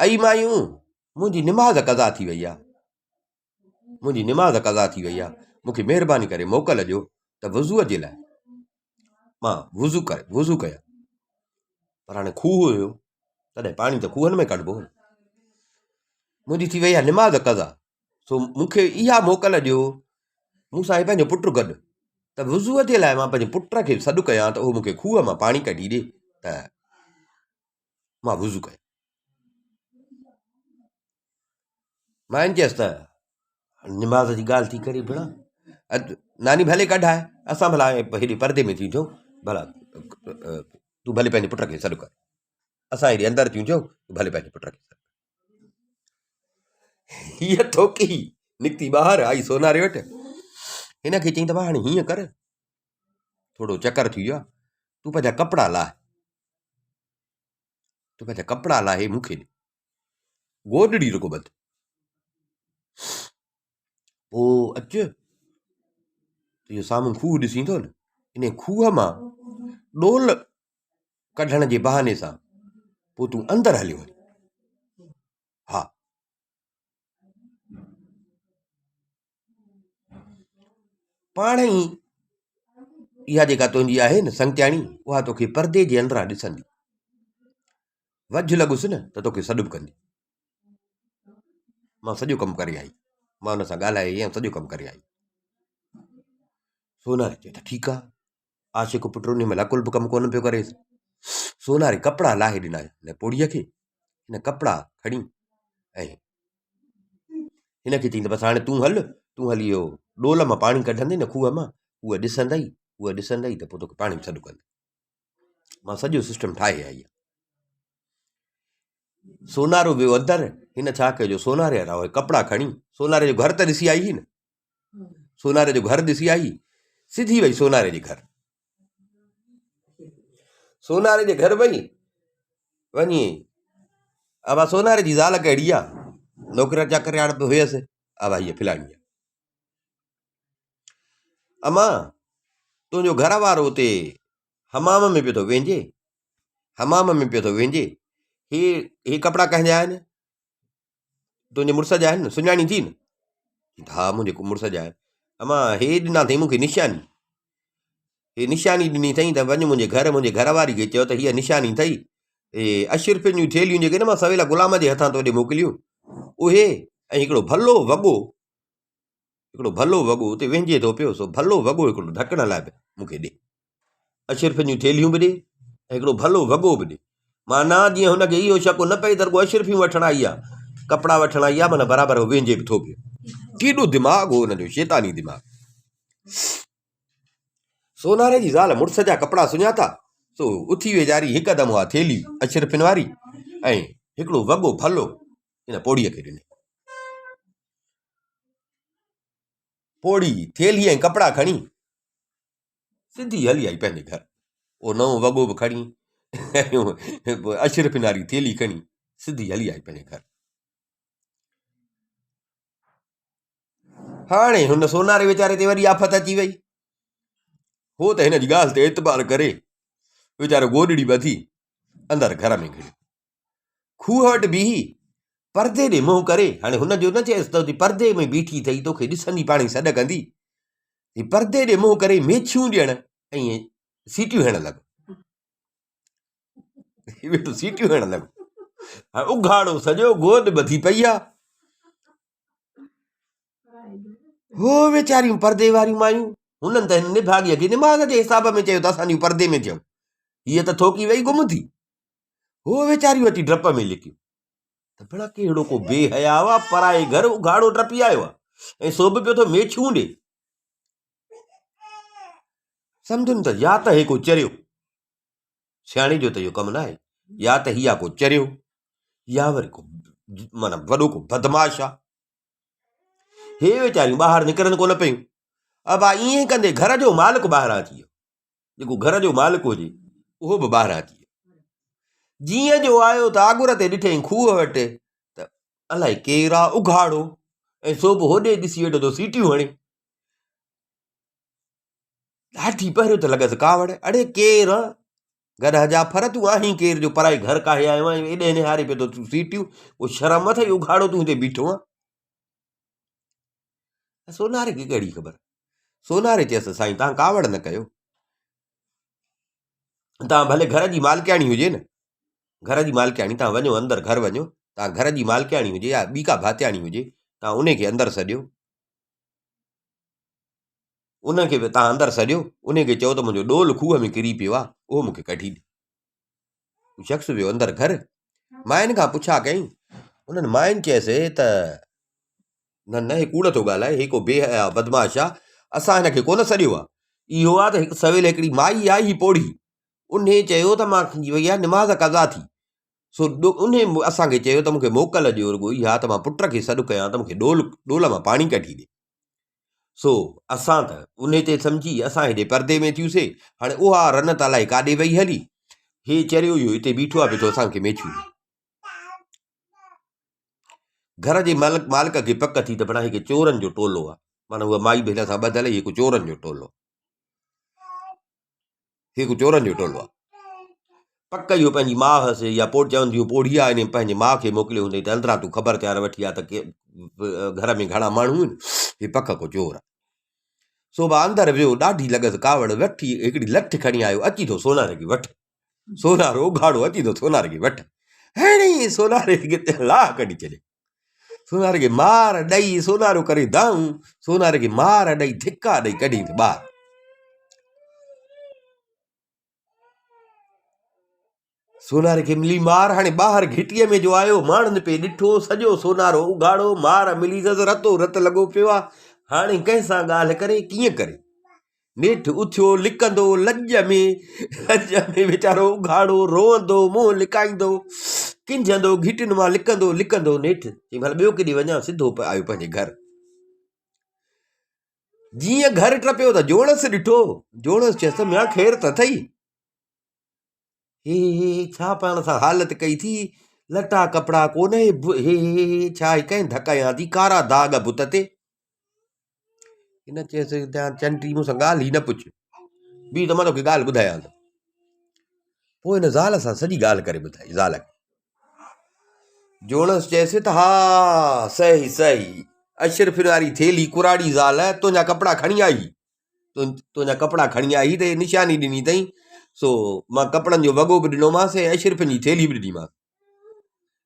اي مايون منهنجي نماز قضا ٿي وئي آ منهنجي نماز قضا ٿي وئي آهي، مون کي مهرباني ڪري موڪل ڏيو ته وضوء جي لاء مان وضو ڪري وضو ڪيان. پر هاڻي کوهه هيو، تڏهن پاڻي ته کوهن ۾ ڪڍبو هو. منهنجي ٿي وئي آهي نماز قضا، سو مون کي اها موڪل ڏيو، مون سان آهي پنهنجو پٽ گڏ، ته وضوء جي لاء مان پنهنجي پٽ کي سڏ ڪيان ته اهو مون کي کوهه مان پاڻي ڪڍي ڏي ته مان وضو ڪيان. ماين چيس ته نماز جي ڳالهه ٿي ڪري ڀيڻا ناني ڀلي ڪڍائي اسان ڀلا هيڏي پردي ۾ ٿيون ٿيون ڀلا تون ڀلي پنهنجي پٽ کي سڏ ڪر اسان هيڏي اندر ٿيون ٿيون تون ڀلي پنهنجي پٽ کي سڏ ڪر هيء ٿوڪي نڪتي ٻاهر آئي سوناري وٽ هن کي چئي ته هاڻي هيئن ڪر ٿورو چڪر ٿي ويو آهي. تون پنهنجا ڪپڙا لاهه، تون پنهنجا ڪپڙا لاهي مون کي ڏي، گوڏڙي رڳو ٻڌ. پوء اچ اهو سامهون کوهه ڏسين ٿو نه، ان کوهه مان ڏول ڪڍڻ جي بهاني سان پوء تون اندر هليو وڃ. ها. پاڻ ئي اها جيڪا تنهنجي آهي نه سنگتياڻي اها توکي پردي جي اندران ڏسندي. وجهه لڳس نه ته توکي سڏ به ڪندي. مان سڄو ڪم ڪري آئي. مان ان سان ڳالهائي آئي ۽ سڄو ڪم ڪري آئي. سوناري چيو ته ٺيڪ آ. عاشق پٽ انهي مهل عقل به ڪم ڪونه پيو ڪريس. سوناري ڪپڙا لاهي ڏنا هن پوڙهيء کي. هن ڪپڙا کڻي ۽ هن کي چيائين ته بس هاڻي تون هل، تون هلي اهو ڏول مان پاڻي ڪڍندين نه کوهه مان، هوء ڏسندئي، هوء ڏسندئي ته پوء توکي پاڻي سڏ ڪندي. مان سڄو سسٽم ٺاهي آئي آهيان. سونارو ويو اندر، هن ڇا ڪيو جو سوناري وارا اهي ڪپڙا کڻي، سوناري جو گهر ته ڏسي آئي هئي نه، سوناري جو گهر ڏسي آئي، سڌي وئي سوناري جي گهر. سوناري جي گهر وئي، وڃي ابا سوناري جي زال ڪهڙي آ، نوڪر چاڪرياڻ به هيس، ابا هيء فلاڻي آ. امان تنهنجو گهر وارو اتي حمام ۾ پيو ٿو وهنجي، حمام ۾ پيو ٿو وهنجي، هي هي ڪپڙا ڪنهن جا آهن؟ تنهنجي مڙس جا آهن نه، سڃاڻي ٿي نه؟ ها منهنجي مڙس جا آهن. امان هي ڏنا اٿئي مون کي نشاني، هي نشاني ڏني اٿئي ته وڃ منهنجي گهر منهنجي گهر واري کي چئو ته هيء نشاني اٿئي، اهي اشرفين جون ٿيلهيون جيڪي نه مان سويلا غلام جي هٿان تو ڏي موڪليون اهي ۽ هڪڙو ڀلو وڳو هڪڙو ڀلو وڳو اتي وهنجي ٿو پيو سو ڀلو وڳو هڪڙو ڍڪڻ لاء به مون کي ڏي. اشرفين جون ٿيلهيون به ڏي ۽ هڪڙو ڀلو وڳو به ڏي. معنيٰ جيئن هن کي اهو شڪ نه پئي ته رڳو اشرفيون وٺڻ آئي آ، ڪپڙا وٺڻ آئي آ، معنيٰ برابر هو وهنجي به ٿو پيو. ڪيڏو دماغ هو هن جو، شيطاني دماغ. سوناري جي زال مڙس جا ڪپڙا سڃاتا، سو اٿي ويچاري هڪدم اها ٿيلهي اشرفين واري ۽ هڪڙو وڳو ڀلو هن پوڙهيء کي ڏني. پوڙهي ٿيلهي ۽ ڪپڙا کڻي سڌي هلي آئي پنهنجي گهر. اهو نئون وڳو به کڻي ۽ اشرفين واري ٿيلهي کڻي سڌي هلي آئي پنهنجي گهر. هاڻي هن سوناري ويچاري تي وڏي آفت اچي وئي. هو ته هن جي ڳالهه تي اعتبار ڪري ويچارو گوڏڙي ٻڌي اندر گهر ۾ گهڙيو. کوهه وٽ بيهي پردي ڏي منهن ڪري، هاڻي هن جو نه چيس ته پردي ۾ بيٺي اٿئي توکي ڏسندي پاڻ ئي سڏ ڪندي. هي پردي ڏي منهن ڪري ميڇيون ڏيڻ ۽ سيٽيون هڻڻ لڳو. ويٺو سيٽيون هڻڻ لڳو. هاڻي اگهاڙو سڄو گوڏ ٻڌي پئي آ. هو ويچاريون پردي واريون مايون هنن ته هن نڀاڳيء کي نماز جي حساب ۾ چيو ته اسان جون پردي ۾ ٿيون. هيء ته ٿوڪي وئي گم ٿي. هو ويچاريون اچي ڊپ ۾ لڪيون ته ڀلا ڪهڙو ڪو بي حيا آ پرائي گهر اگهاڙو ٽپي آيو آ ۽ سو به پيو ٿو ميڇون ڏي. سمجهن ته يا ته هي ڪو چريو، سياڻي جو ته اهو ڪم ناهي، يا ته هي آ ڪو چريو يا وري ڪو معنيٰ وڏو ڪو بدمعاش آ. هي ويچاريون ٻاهر نڪرن ڪونه پيون. ابا ائين ڪندي گهر جو مالڪ ٻاهران اچي ويو. جيڪو گهر جو مالڪ هجي اهو به ٻاهران اچي ويو. جيئن جو آيو ته آڳر تي ڏٺئين کوهه وٽ ته الائي ڪير آ اگهاڙو ۽ سو به هوڏي ڏسي ويٺو ٿو سيٽيون هڻي. ڏاڍي پهريون ته لڳس ڪاوڙ، اڙي ڪير آن؟ گڏهه جا ڦر تون آهين ڪير جو پرائي گهر ڪاهي آيو آهين ايڏي نهاري پيو ٿو تون سيٽيون، ڪو شرم اٿئي اگهاڙو تون هتي بيٺو آن. سوناري کي ڪهڙي خبر. سوناري چيس سائين تان ڪاوڙ نه ڪيو، تان ڀلي گهر جي مالڪياڻي هجي نه، گهر جي مالڪياڻي تان وڃو اندر گهر وڃو، تان گهر جي مالڪياڻي هجي يا ٻي ڪا ڀاتياڻي هجي تان انهي کي اندر سڏيو، ان کي به تان اندر سڏيو، انهي کي چئو ته منهنجو ڏول کوهه ۾ ڪري پيو آ، اهو مون کي ڪڍي ڏي. هو شخص ويو اندر گهر، ماين کان پڇا ڪيائين، انهن ماين چيس ته نه نه هي ڪوڙ ٿو ڳالهائي، هي ڪو بي حيا بدمعاش آ، اسان هن کي ڪونه سڏيو آ. اهو آ ته هڪ سويل هڪڙي مائي آئي هئي پوڙهي، انهي چيو ته مان کڻي وئي آ نماز قضا ٿي، سو انهي اسان کي چيو ته مون کي موڪل ڏيو رڳو اها ته مان پٽ کي سڏ ڪيان ته مون کي ڏول ڏول مان پاڻي ڪڍي ڏي. سو اسان ته انهي تي سمجهي اسان هيڏي پردي ۾ ٿيوسي، هاڻي اها رن ته الائي ڪاڏي وئي هلي، هي چريو اهو هتي بيٺو آهي پيو ٿو اسان کي ميڇون ڏي. گهر جي مالڪ مالڪ کي پڪ ٿي ته بڻا هي ڪي چورن جو ٽولو آهي، معنيٰ هوء مائي به هن سان ٻڌل هئي، هي ڪو چورن جو ٽولو. هي ڪو چورن جو ٽولو آهي. پڪ اهو پنهنجي ماء هئس يا پوء چوندي هيون پوڙهي آهي ان پنهنجي ماء کي موڪليو هوندئي ته اندران تون خبر چار وٺي آ ته گهر ۾ گهڻا ماڻهو آهن هي پڪ ڪو چور آهي. سو به اندر ويو ڏاڍي لڳس ڪاوڙ وٺي هڪڙي لٺ کڻي آيو اچي ٿو سوناري کي وٺ سونارو اگهاڙو اچي ٿو سوناري کي وٺ هڻي سوناري کي لاهه ڪڍي ڇڏي. سوناري کي مار ڏئي سونارو ڪري دانهون سوناري کي مار ڏئي ڌڪا ڏئي ڪڍي ٻاهر. سوناري کي ملي مار هاڻي ٻاهر گهٽيء ۾ جو آيو ماڻهن پئي ڏٺو سڄو سونارو اگهاڙو مار ملي اٿس رتو رت لڳو پيو آ هاڻي ڪنهن سان ڳالهه ڪري ڪيئن ڪري نيٺ اٿيو لڪندو لڄ ۾ لڄ ۾ ويچارو اگهاڙو روئندو منهن لڪائيندو ڪنجهندو گهٽين مان لڪندو لڪندو نيٺ چئي ڀلا ٻيو ڪيڏي وڃان سڌو آيو پنهنجي گهر جيئن گهر ٽپيو ته جوڻس ڏٺو جوڻس چيس ته ميان خير ته اٿئي هي هي هي ڇا پاڻ سان حالت ڪئي ٿي لٽا ڪپڙا ڪونه هي هي هي ڇا هي ڪنهن ڌڪ هنيا ٿي ڪارا داغ بت تي هن چيس ته چنڊي مون سان ڳالهه ئي نه پڇ ٻي ته مان توکي ڳالهه ٻڌايان ٿو پوء هن زال سان سڄي ڳالهه ڪري ٻڌائي زال کي جوڻس چيس ته ها صحيح صحيح اشرفين واري ٿيلهي ڪراڙي زال تنهنجا ڪپڙا کڻي آئي تنهنجا ڪپڙا کڻي آئي ته نشاني ڏني اٿئي سو مان ڪپڙن جو وڳو به ڏنومانس ۽ اشرفين جي ٿيلهي به ڏنيمانس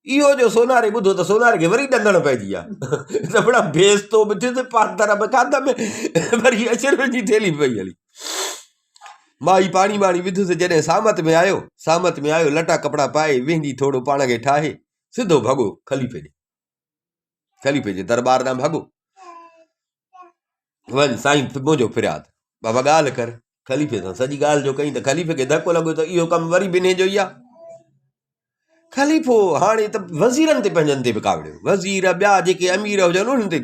اهو جو سوناري ٻڌو ته سوناري کي وري ڏندڻ پئجي ويا ته بڙا بيستو به ٿيس پادر به کاڌم وري اشرفين جي ٿيلهي به پئي هلي مائي پاڻي واڻي وڌس جڏهن سامت ۾ آيو سامت ۾ آيو لٽا ڪپڙا پائي ويندي ٿورو پاڻ کي ٺاهي سڌو ڀڳو خليفي ڏي خليفي جي دربار ڏانهن ڀڳو وڃ سائين منهنجو فرياد بابا ڳالهه ڪر خليفي سان سڄي ڳالهه جو ڪئي ته خليفي کي ڌڪ لڳو ته اهو ڪم وري بنهي جو ئي آ خليفو هاڻي ته وزيرن تي پنهنجن تي به ڪاوڙيو وزير ٻيا جيڪي امير هجن انهن تي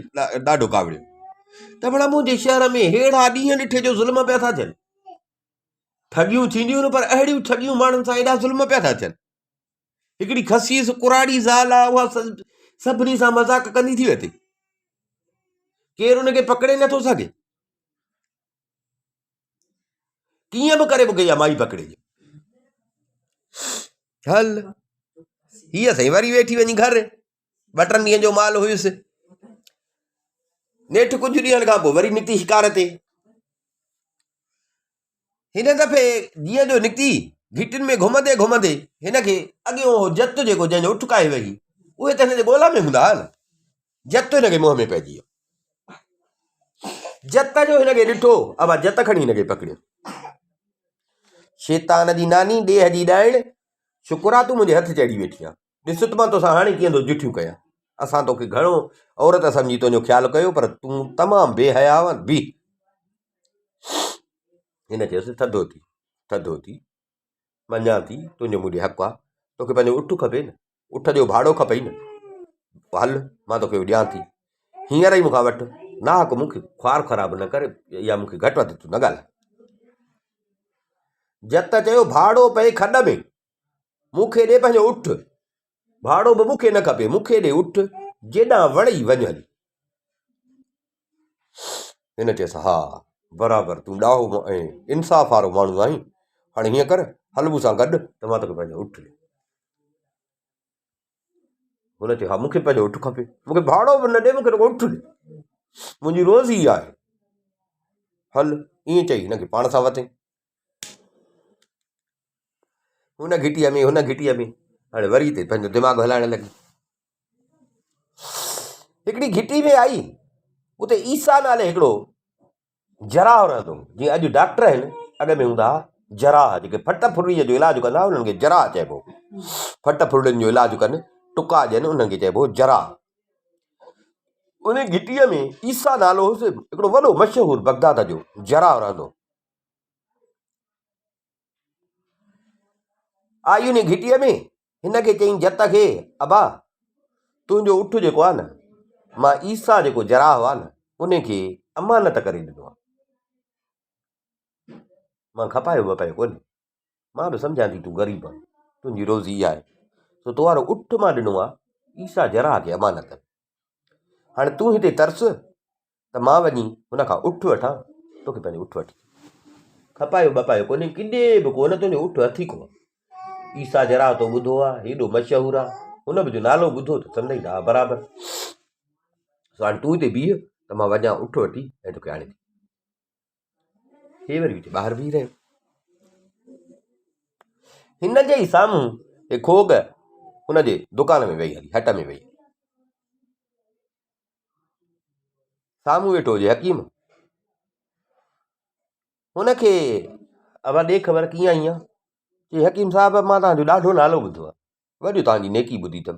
ڏاڍو ڪاوڙيو ته ڀلا منهنجي شهر ۾ ههڙا ڏينهن ڏٺي جو ظلم پيا ٿا ٿين ٺڳيون ٿينديون نه پر اهڙيون ٺڳيون ماڻهن سان ايڏا ظلم پيا ٿا ٿين هڪڙي خسيس ڪراڙي زال آ اها سڀني سان مذاق ڪندي ٿي وتي ڪير ان کي پڪڙي نٿو سگهي ڪيئن به ڪري مونکي اها مائي پڪڙي ڏي هل هيء سائين وري ويٺي وڃي گهر ٻه ٽن ڏينهن جو مال هيس نيٺ ڪجهه ڏينهن کان پوء وري نڪتي شڪار تي هن دفعي جيئن جو نڪتي گهٽين ۾ گهمندي گهمندي هن کي اڳيون هو جت جيڪو جنهن جو اٺ ڪاهي وئي اهي ته هن جي ڳولا ۾ هوندا هئا نه جت هن کي منهن ۾ پئجي ويو جت جو هن کي ڏٺو ابا جت کڻي هن کي پڪڙيو شيطان جي ناني ڏيهه جي ڏائڻ شڪر آ تون منهنجي هٿ چڙهي ويٺي آ ڏس ته مان توسان هاڻي ڪيئن ٿو جٺيون ڪيان اسان توکي گهڻو عورت سمجهي تنهنجو خيال ڪيو پر تون تمام بي حيا آن بيهه هن چيس ٿڌو ٿي ٿڌو ٿي مڃان ٿي تنهنجو مون ڏي حق آ توکي پنهنجو اٺ کپي نه اٺ جو ڀاڙو کپئي نه هل مان توکي اهو ڏيان ٿي هينئر ئي مون کان وٺ ناحق مون کي خوار خراب نه ڪر يا مون کي گهٽ وڌ تون نه ڳالهاء جت چيو ڀاڙو پئي کڏ ۾ مون کي ڏي پنهنجو اٺ ڀاڙو به مون کي نه کپي مون کي ڏي اٺ جيڏانهن وڻئي وڃ هلي هن چيس ها برابر تون ڏاهو ۽ انصاف وارو ماڻهو آهين هاڻي هيئن ڪر هل مون سان گڏ ته مان توکي پنهنجو اٺ ڏيان هن چيو ها مون کي پنهنجو اٺ کپي مون کي ڀاڙو به نه ڏي مون کي رڳو اٺ ڏي منهنجي روزي آهي هل ائين چئي هن کي پاڻ سان وتئي هن گهٽيء ۾ هن گهٽيء ۾ هاڻي وري هتي پنهنجو دماغ هلائڻ لڳي هڪڙي گهٽي ۾ آئي اتي عيسيٰ نالي هڪڙو جراح رهندو هو جيئن اڄ ڊاڪٽر آهن اڳ ۾ هوندا هئا جراح جيڪي ڦٽ ڦرڙي جو علاج ڪندا هئا انهن کي جراح چئبو هو ڦٽ ڦرڙين جو علاج ڪن ٽڪا ڏين انهن کي چئبو هو جراح ان گهٽيء ۾ عيسيٰ نالو هوس هڪڙو وڏو مشهور بغداد جو جراح رهندو هو آئي ان گهٽيء ۾ هن کي چيائين جت کي، ابا! تنهنجو اٺ جيڪو آهي نه، مان عيسيٰ جيڪو جراح آهي نه، ان کي امانت ڪري ڏنو آهي. مان کپايو وپايو ڪونهي. مان به سمجهان ٿي تون غريب آهين، تنهنجي روزي اها آهي. سو تو وارو اٺ مان ڏنو آهي عيسيٰ جراح کي امانت. هاڻي تون هتي ترس ته مان وڃي هن کان اٺ وٺان، توکي پنهنجو اٺ وٺي کپايو ٻپايو ڪونهي، ڪڏي به ڪونه تنهنجو اٺ هٿ ئي ڪونه. عيسيٰ جراح تو ٻڌو آهي، هيڏو مشهور آهي، هن به جو نالو ٻڌو ته سمجهئي ته ها برابر. سو هاڻي تون هتي بيهه ته مان وڃان اٺ وٺي ۽ توکي آڻي ٿي. هي وري وچ ٻاهر بيهي رهيو. هن جي ئي سامهون هي کوڳ هن جي دڪان ۾ ويئي هلي، هٽ ۾ ويئي. سامهون ويٺو هجي حڪيم. هن کي ابا ڏي خبر ڪيئن آئي آن؟ چي حڪيم صاحب مان توهان جو ڏاڍو نالو ٻڌو آهي، وڏي توهان جي نيڪي ٻڌي اٿم.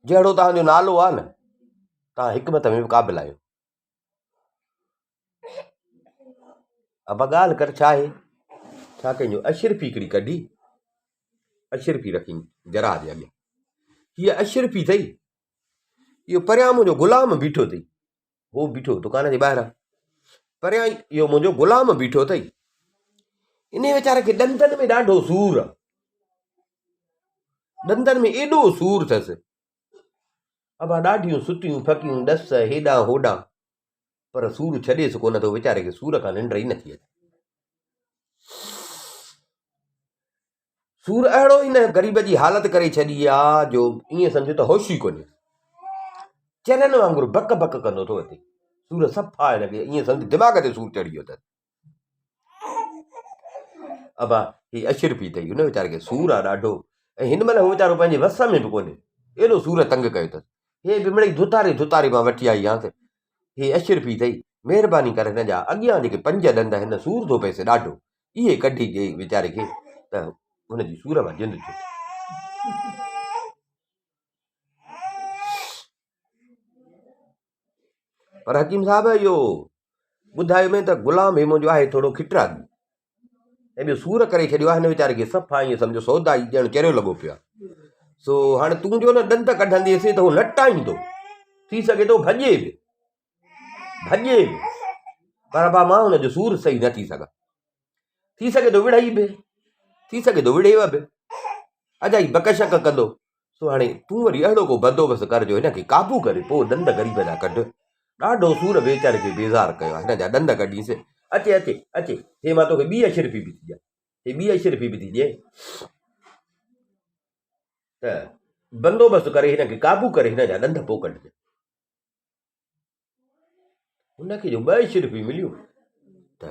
جهڙو توهان جو نالو آهي نه توهان حڪمت ۾ به قابل آهيو. ابا ڳالهه ڪر ڇا آهي؟ ڇا ڪنهن جو اشرفي هڪڙي ڪڍي اشرفي رکي جراح جي اڳيان. هيء اشرفي اٿئي، اهو پريان منهنجو غلام بيٺو اٿئي. هو بيٺو دڪان جي ٻاهران، پريان ئي اهو منهنجو غلام بيٺو اٿئي. انهيء ويچاري کي ڏندن ۾ ڏاڍو سور آهي. ڏندن ۾ ايڏو سور اٿس. ابا ڏاڍيون ستيون ڦڪيون ڏس هيڏانهن هوڏانهن، پر سور ڇڏيس ڪونه ٿو. ويچاري کي سور کان ننڊ ئي نٿي اچي. سور اهڙو هن غريب جي حالت ڪري ڇڏي آ جو ائين سمجهو ته هوش ئي ڪونهي. چرين وانگر بڪ بڪ ڪندو ٿو وتي. سور صفا هن کي ائين سمجهه دماغ تي سور چڙهي ويو اٿس. ابا هي اشرفي اٿئي هن ويچاري کي سور آ ڏاڍو ۽ هن مهل هو ويچارو پنهنجي وس ۾ به ڪونهي. ايڏو سور تنگ ڪيو اٿس. هي به مڙئي ڌتاري ڌتاري مان وٺي آئي آهيانس. هي اشرفي اٿئي مهرباني ڪر هن جا اڳيان جيڪي پنج ڏند هن سور ٿو پئس ڏاڍو. اهي ڪڍي ڏي ويچاري کي ته هن جي سور مان جند ڇٽي. پر حڪيم صاحب اهو ٻڌايو ۾ ته غلام هي منهنجو آهي ٿورو کٽراڳي ۽ ٻيو سور ڪري ڇڏيو آهي هن ويچاري کي صفا ائين سمجهو سودا ئي ڄڻ چريو لڳو پيو آهي. سو هاڻي تون جو نه ڏند ڪڍنديس ته هو نٽائيندو، ٿي سگهي ٿو ڀڄي به. ڀڄي به پر ابا مان هن جو سور سهي نه ٿي سگهان. ٿي سگهي ٿو وڙهئي به، ٿي سگهي ٿو وڙهيو به، اجائي بڪ شڪ ڪندو. سو هاڻي تون وري اهڙو ڪو بندوبست ڪر جو هن کي قابو ڪري پوء ڏند غريب جا ڪڍ. ڏاڍو سور ويچاري کي بيزار ڪيو آهي. هن جا ڏند ڪڍينس. اچي اچي اچي، هي مان توکي ٻي اشرفي به ٿي ڏيان. هي ٻي اشرفي به ٿي ڏئين ته بندوبست ڪري هن کي قابو ڪري هن جا ڏند پوء ڪڍجان. هن کي جو ٻه اشرفيون مليون ته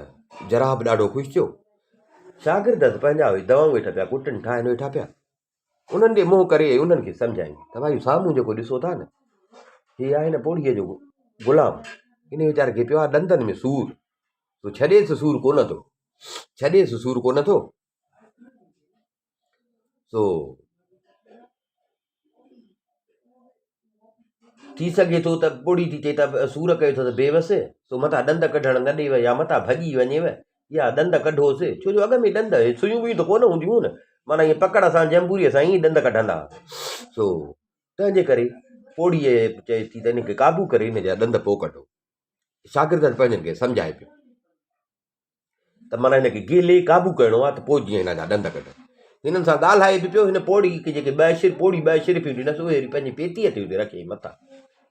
جراح به ڏاڍو خوش ٿيو. شاگرد ته پنهنجا اهي دوائون ويٺا پيا ڪٽن ٺاهن ويٺا پيا. انهن ڏي منهن ڪري انهن کي سمجهائين ته ڀائي سامهون جيڪو ڏسو ٿا نه هي آهي نه پوڙهيء جو غلام. ان ويچاري کي پيو آهي ڏندن ۾ سور. سو ڇڏيس سور ڪونه ٿو. ڇڏيس سور ڪونه ٿو. سو ٿي سگهي ٿو ته پوڙهي ٿي چئي ته سور ڪيو اٿس بيوس، سو متان ڏند ڪڍڻ نه ڏيوء يا متان ڀڄي وڃيو يا ڏند ڪڍوس، ڇو جو اڳ ۾ ڏند سيون ٻيون ته ڪونه هونديون هيون نه، معنيٰ ائين پڪڙ سان جنبوريء سان ائين ڏند ڪڍندا هئا. سو تنهن جي ڪري پوڙهيء چئي ٿي ته ان کي قابو ڪري ان جا ڏند پوء ڪڍو. شاگردن پنهنجن کي سمجهائي پيو. ته معنيٰ هن کي گهلي قابو ڪرڻو آهي ته پوء جيئن هن جا ڏند ڪڍن. هنن سان ڳالهائي به پيو، هن پوڙهي کي جيڪي ٻه اشر پوڙهي ٻه اشرفيون ڏنس، اهي وري پنهنجي پيتيء تي اتي رکيائين مٿان.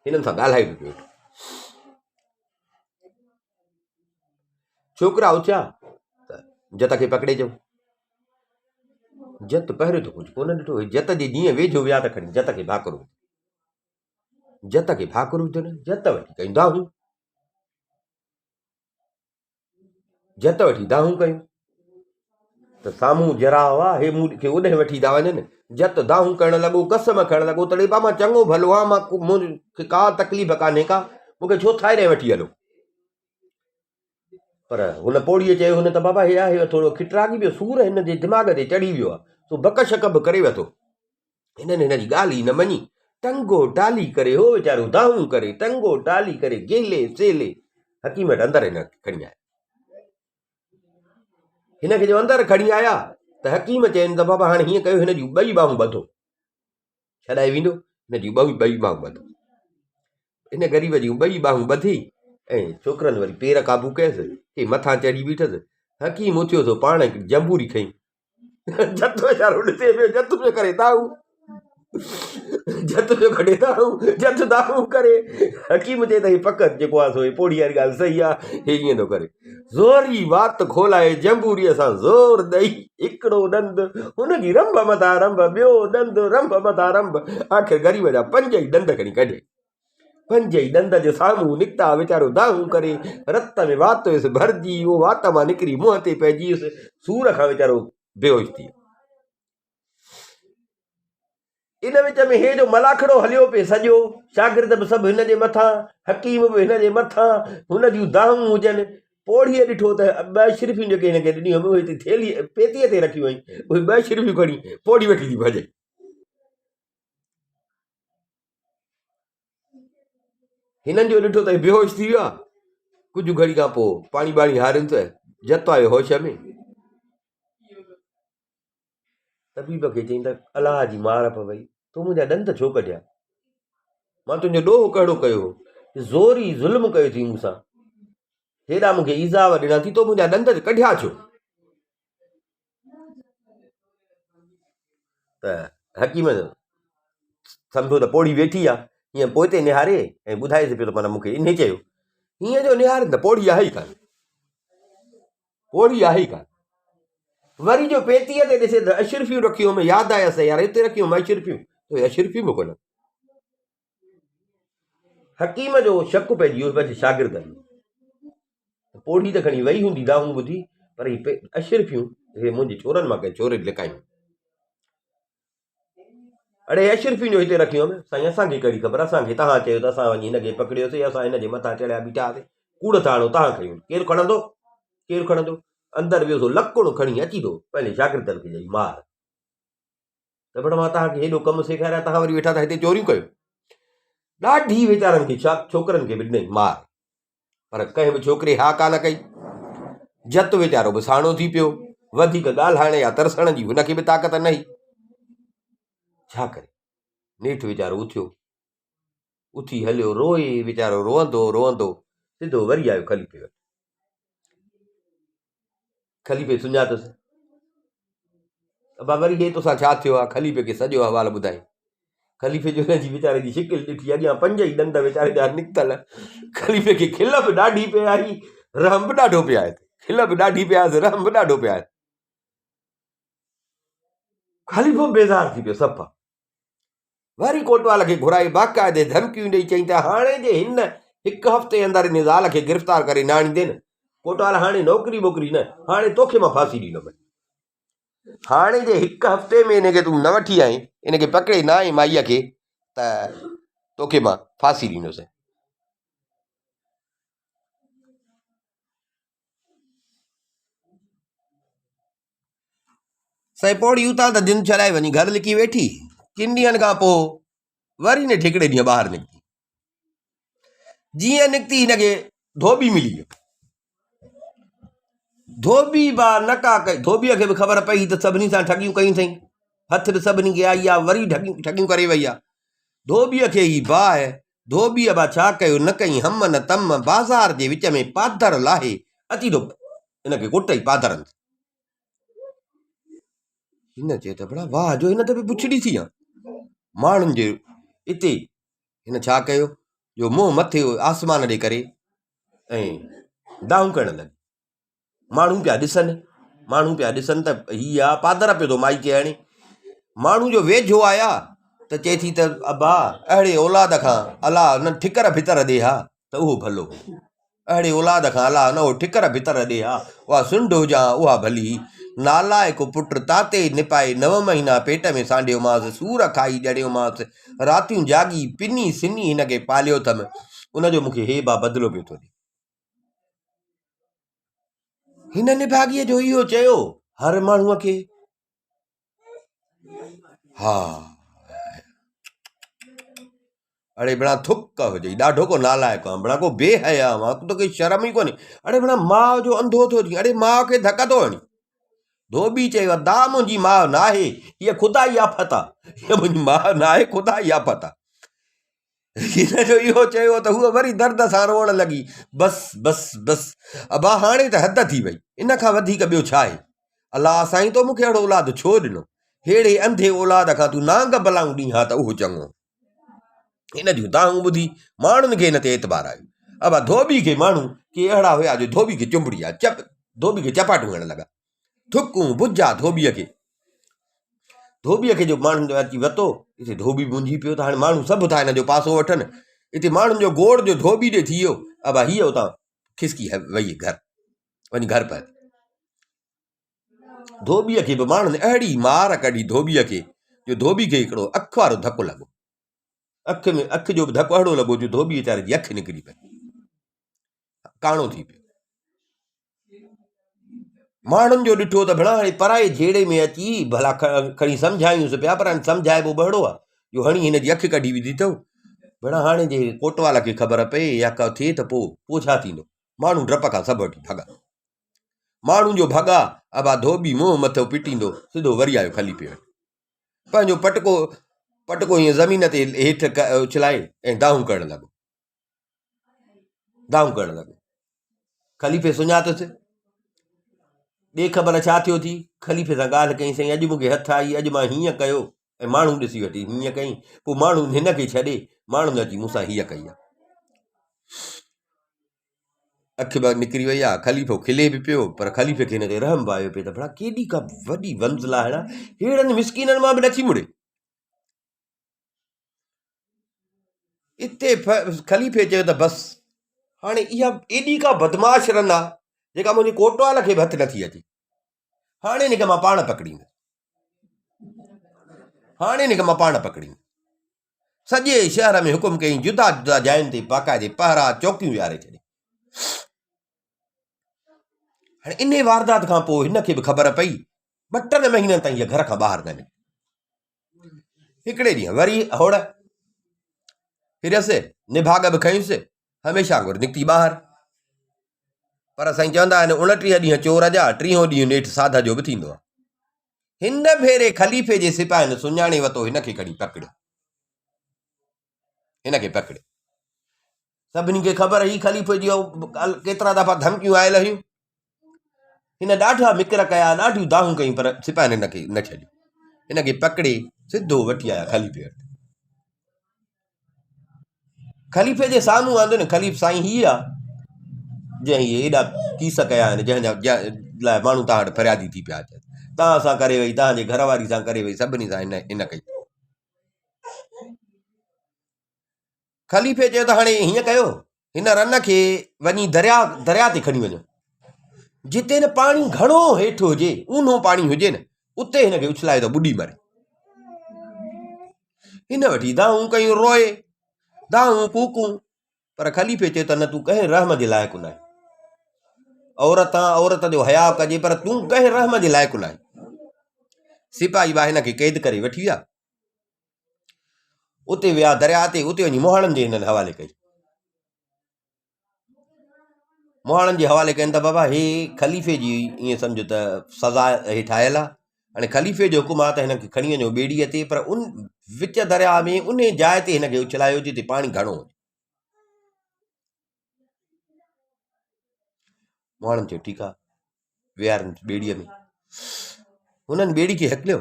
هنن سان ڳالهائي به پيو ويٺو. ڇوڪرا اٿيا ته جت کي پڪڙي چئو. جت پهريون ته ڪجهه ڪونه ڏٺو، جت جي جيئن ويجهو ويا ته کڻي جت کي ڀاڪر وڌو. جت کي ڀاڪر وڌو نه، جت وٺي ڪيون دانهون. جت وٺي دانهون ڪيون ته سامهون جراح هئا، هي مون کي اوڏهين وٺي ٿا وڃن. جت دانهون ڪرڻ لڳو، قسم کڻڻ لڳو ته ڙي با مان چڱو ڀلو آهيان، مان مون کي ڪا تڪليف ڪانهي ڪا، مون کي ڇو ٿائري وٺي هلو. پر هن پوڙهيء چيو هن ته بابا هي آهي ٿورو کٽراڳي ٻيو سور هن جي دماغ تي چڙهي ويو آهي، سو بڪ شڪ به ڪري ويٺو. هنن هن جي ڳالهه ئي نه مڃي. ٽنگو ٽالي ڪري هو ويچارو دانهون ڪري، ٽنگو ٽالي ڪري گهلي سيلي حڪيم وٽ اندر هن کي کڻي آيا. هن کي جو اندر کڻي آيا ته حڪيم چين ته بابا هاڻي هيئن ڪيو هن جون ٻئي ٻانهون ٻڌو. ڇڏائي ويندو. هن جون ٻئي ٻئي ٻانهون ٻڌ. هن غريب جون ٻئي ٻانهون ٻڌي ۽ ڇوڪرن وري پير قابو ڪيس، ڪي مٿان چڙهي بيٺس. حڪيم اٿيو سو پاڻ هڪ جنبوري کنئي. جت ويچارو ڏسي پيو جت پيو ڪري دانهون جت پيو ڪڍي دانهون جت دانهون ڪري حڪيم چئي ته هي پڪ جيڪو آهي سو هي پوڙهي واري ڳالهه صحيح آهي هي ائين ٿو ڪري زوري وات کولائي جنبوريء سان زور ڏئي هڪڙو ڏند هن جي رنڀ مٿان رنڀ ٻيو ڏند رنڀ مٿان رنڀ آخر غريب جا پنج ئي ڏند کڻي ڪڍي پنج ئي ڏند جو سامهون نڪتا، ويچارو دانهون ڪري، رت ۾ وات هيس ڀرجي، اهو وات مان نڪري منهن تي پئجي ويس، سور کان ويچارو بيهوش ٿي ويو. ان وچ ۾ هي جو ملاکڙو هليو پئي سڄو، شاگرد به سڀ هن جي مٿان، حڪيم به هن جي مٿان، هن جون دانهون هجن. پوڙهيء ڏٺو ته ٻه اشرفيون جيڪي هن کي ڏنيون هيم، اهي هتي ٿيلهيء پيتيء تي رکيون هيون، اهي ٻه اشرفيون کڻي پوڙهي وٺي ٿي ڀڄي. هنن جو ڏٺو ته هي بيهوش ٿي ويو آهي. ڪجهه گهڙي کان پوء پاڻي ٻاڻي هارين ته جت آيو هوش ۾. طبيب کي چيائين ته الله جي مار پوي تو منهنجا ڏند ڇو ڪڍيا؟ مان تنهنجو ڏوهه ڪهڙو ڪيو هو؟ زوري ظلم ڪيو اٿئي مون سان. هيڏا مون کي ايذاء ڏنا اٿئي تو منهنجا ڏند ڪڍيا ڇو؟ ته حڪيم سمجهيو ته پوڙهي ويٺي آ هيئن پوئتي نهاري ۽ ٻڌائيس پيو ته معنيٰ مون کي انهي چيو هيئن جو نهاري ته پوڙهي آهي ئي ڪانه پوڙهي آهي ئي ڪانه وري جو پيتيء تي ڏسي ته اشرفيون رکيون هيم ياد آيس ته يار هتي رکيون هيم اشرفيون ته اشرفيون به ڪونه حڪيم جو شڪ پئجي ويو پنهنجي شاگردن ۾ پوڙهي ته کڻي وئي هوندي دانهون ٻڌي پر هي اشرفيون هي منهنجي ڇورن مان ڪنهن ڇوري لڪايون اڙي اشرفيون جو هتي رکيون هيم سائين اسان کي ڪهڙي خبر اسان کي تهان چيو ته اسان وڃي هن کي پڪڙيوسي اسان هن جي مٿان چڙهيا بيٺا هئاسي ڪوڙ ٿا هڻو تهان کنيون ڪير کڻندو ڪير کڻندو اندر ويو سو لڪڻ کڻي اچي ٿو پنهنجي شاگردن کي چئي مار ته بڙ مان توهان کي هيڏو ڪم سيکاريان توهان وري ويٺا ٿا هتي چوريون ڪيو. ڏاڍي ويچارن کي ڇوڪرن کي به ڏنائين مار پر ڪنهن به ڇوڪري ها ڪانه ڪئي. جت ويچارو به ساڻو ٿي پيو. وڌيڪ ڳالهائڻ يا ترسڻ جي هن کي به طاقت نه هئي. ڇا ڪري؟ نيٺ ويچارو اٿيو. اٿي هليو روئي ويچارو روئندو روئندو سڌو وري آيو خليفي وٽ. خليفي سڃاتس. ابا وري هي توسان ڇا ٿيو آ؟ خليفي کي سڄو احوال ٻڌائين. خليفي جو هن جي ويچاري جي شڪل ڏٺي اڳيان پنج ئي ڏند ويچاري جا نڪتل. خليفي کي کل به ڏاڍي پئي آئي رحم به ڏاڍو پئي آيس. کل به ڏاڍي پئي آيس رحم به ڏاڍو پئي آيس. خليفو بيزار ٿي پيو صفا. وري ڪوٽوال کي گهرائي باقاعدي ڌمڪيون ڏئي چيائين ته هاڻي جي هن هڪ هفتي اندر ان زال کي گرفتار ڪري نه آڻيندين ڪوٽوال هاڻي نوڪري ٻوڪري نه هاڻي توکي مان ڦاسي ڏيندم هاڻي جي هڪ هفتي ۾ ان کي تون نه وٺي آئين ان کي پڪڙي نه آئين مائيء کي ته توکي مان ڦاسي ڏيندس. سائين پوڙهي اتان ته جند ڇڏائي وڃي گهر لڪي ويٺي. ڪن ڏينهن کان پوء وري نيٺ هڪڙي ڏينهن ٻاهر نڪتي. جيئن نڪتي هن کي ڌوٻي ملي ويو. ڌوٻي با نه ڪا ڪئي. ڌوٻيء کي به خبر پئي ته سڀني سان ٺڳيون ڪيون اٿئي. هٿ به سڀني کي آئي آ وري ٺڳيون ٺڳيون ڪري وئي آ. ڌوٻيء کي هي باهه. ڌوٻيء با ڇا ڪيو نه ڪئي هم نه تم بازار جي وچ ۾ پادر لاهي اچي ٿو هن کي ڪٽئي پادرن سان. هن چيو ته ڀلا واهه جو هن دفعي بڇڙي ٿي آ ماڻهن جي اتي هن ڇا ڪيو جو منهن مٿي آسمان ڏي ڪري ۽ دانهون ڪرڻ لڳي ماڻهو پيا ڏسن ماڻهو پيا ڏسن ته هي آ پادر پيو ٿو مائي کي هڻي ماڻهو جو ويجهو آيا ته چئي ٿي ته ابا اهڙي اولاد کان الله نه ٺڪر ڀتر ڏي ها ته اهو ڀلو هو. اهڙي اولاد کان الله نه اهو ٺڪر ڀتر ڏي ها، اها سنڍ هجان اها ڀلي هئي. نالائق پٽ تاتي نپائي نو مهينا پيٽ ۾ سانڍيومانس، سور کائي ڄڻيومانس، راتيون جاڳي پني سني هن کي پاليو اٿم، ان جو مون کي هي با بدلو پيو ٿو ڏي. هن نڀاڳيء جو اهو چيو هر ماڻهوء کي. ها اڙي بنا ٿڪ هجي ڏاڍو ڪو نالائق آن بنا ڪو بي حيا آن توکي شرم ئي ڪونهي اڙي بنا ماء جو انڌو ٿو ٿي اڙي ماء کي ڌڪ ٿو هڻي. ڌوٻي چيو، ادا منهنجي ماء ناهي، هيء خدائي آفت آ. هيء منهنجي ماء ناهي، خدائي آفت آ. هن جو اهو چيو ته هوء وري درد سان روئڻ لڳي. بس، بس، بس، ابا هاڻي ته حد ٿي وئي. ان کان وڌيڪ ٻيو ڇا آهي؟ الله سائين تو مون کي اهڙو اولاد ڇو ڏنو؟ ههڙي انڌي اولاد کان تون نانگ بلائون ڏين ها ته اهو چڱو هو. هن جون دانهون ٻڌي ماڻهن کي هن تي اعتبار آيو. ابا ڌوٻي کي ماڻهو ڪي اهڙا هيا جو ڌوٻي کي چنبڙي آيا، چپ ڌوٻي کي چپاٽون هڻڻ لڳا. ٿڪون بجا ڌوٻيء کي. ڌوٻيء کي جو ماڻهن جو اچي وتو، اتي ڌوٻي منجهي پيو ته هاڻي ماڻهو سڀ ٿا هن جو پاسو وٺن. اتي ماڻهن جو گوڙ جو ڌوٻي ڏي ٿي ويو. ابا هيء اتان کسڪي وئي گهر، وڃي گهر پهتي. ڌوٻيء کي به ماڻهن اهڙي مار ڪڍي ڌوٻيء کي جو ڌوٻي کي هڪڙو اک وارو ڌڪ لڳو. اک ۾ اک جو به ڌڪ اهڙو لڳو جو ڌوٻي ويچاري جي اک نڪري پئي. ڪاڻو ٿي پيو. ماڻهن جو ڏٺو ته ڀيڻا هاڻي پرائي جهيڙي ۾ اچي ڀلا کڻي سمجهايونس پيا پر هاڻي سمجهائبو به اهڙو آهي جو هڻي هن جي اک ڪڍي وڌي اٿئون. ڀيڻا هاڻي جي ڪوٽوال کي خبر پئي يا ڪا ٿئي ته پوء پوء ڇا ٿيندو؟ ماڻهو ڊپ کان سڀ وٺي ڀڳا. ماڻهو جو ڀڳا، ابا ڌوٻي منهن مٿو پٽيندو سڌو وري آيو خليفي وٽ. پنهنجو پٽڪو پٽڪو ائين زمين تي هيٺ اڇلائي ۽ دانهون ڪرڻ لڳو. دانهون ڪرڻ لڳو. خليفي سڃاتس. ڏي خبر ڇا ٿيو ٿي؟ خليفي سان ڳالهه ڪئي سائين اڄ مون کي هٿ آئي اڄ مان هيئن ڪيو ۽ ماڻهو ڏسي وٺي هيئن ڪئي پوء ماڻهو هن کي ڇڏي ماڻهن اچي مون سان هيء ڪئي آهي. اک به نڪري وئي آ، خليفو کلي به پيو، پر خليفي کي هن تي رحم به آيو پئي ته ڀلا ڪيڏي ڪا وڏي ونزل آهي نه، ههڙن مسڪينن مان به نٿي مڙي. اتي خليفي چيو ته بس هاڻي اها ايڏي ڪا بدمعاش رن آ، جيڪا منهنجي ڪوٽوال کي به هٿ نٿي اچي. هاڻي هن کي مان پاڻ پڪڙيندس. هاڻي هن کي مان پاڻ پڪڙيندس. سڄي شهر ۾ حڪم ڪيائين جدا جدا جاين تي باقاعدي پهرا چوڪيون ويهاري ڇڏي. هاڻي انهي واردات کان پوء هن کي به خبر پئي ٻه ٽن مهينن تائين هيء گهر کان ٻاهر نه نڪتي. هڪڙي ڏينهن وري هوڙ ڦريس، نڀاڳ به کنيس، هميشه وانگر نڪتي ٻاهر. پر سائين چوندا آهن 29 ڏينهن چور جا، ٽيهون ڏينهن نيٺ ساڌ جو به ٿيندو آهي. هن ڀيري خليفي جي سپاهين سڃاڻي وتو هن کي کڻي پڪڙيو. هن کي پڪڙيو. سڀني کي خبر هئي خليفي جي ڪيترا دفعا ڌمڪيون آيل هيون. هن ڏاڍا مڪر ڪيا، ڏاڍيون دانهون ڪيون پر سپاهين هن کي نه ڇڏيو. هن کي پڪڙي سڌو وٺي آيا خليفي وٽ. خليفي جي سامهون آندو نه خليف سائين هي آ جنهن هي ايڏا ڪيس ڪيا آهن جنهن جا لاء ماڻهو توهان وٽ فريادي ٿي پيا اچن توهان سان ڪري وئي توهان جي گهر واري سان ڪري وئي سڀني سان هن هن ڪئي خليفي چيو ته هاڻي هيئن ڪيو هن رن کي وڃي دريا دريا تي کڻي وڃو جتي نه پاڻي گهڻو هيٺ هجي اونهو پاڻي هجي نه اتي هن کي اڇلائي ته ٻڏي مري هن وٺي دانهون ڪيون روئي دانهون ڪوڪون پر خليفي چيو ته نه تون ڪنهن رحم جي لائق نه آهين عورت آن عورت جو حياء ڪجي پر تون ڪنهن رحم جي لائق نه آهين سپاهي به هن کي قيد ڪري وٺي ويا اتي ويا درياء تي اتي وڃي مهاڻن جي هنن حوالي ڪئي مهاڻن جي حوالي ڪين ته بابا هي خليفي جي ائين سمجهو ته سزا هيٺ آيل آهي هاڻي خليفي جو حڪم آهي ته هن کي کڻي وڃو ٻيڙيء تي پر ان وچ درياء ۾ ان جاء تي هن کي اڇلايو جتي پاڻي گهڻو هجي مهاڻن چيو ٺيڪ آهي ويهارن ٻيڙيء ۾ هنن ٻيڙي کي هڪليو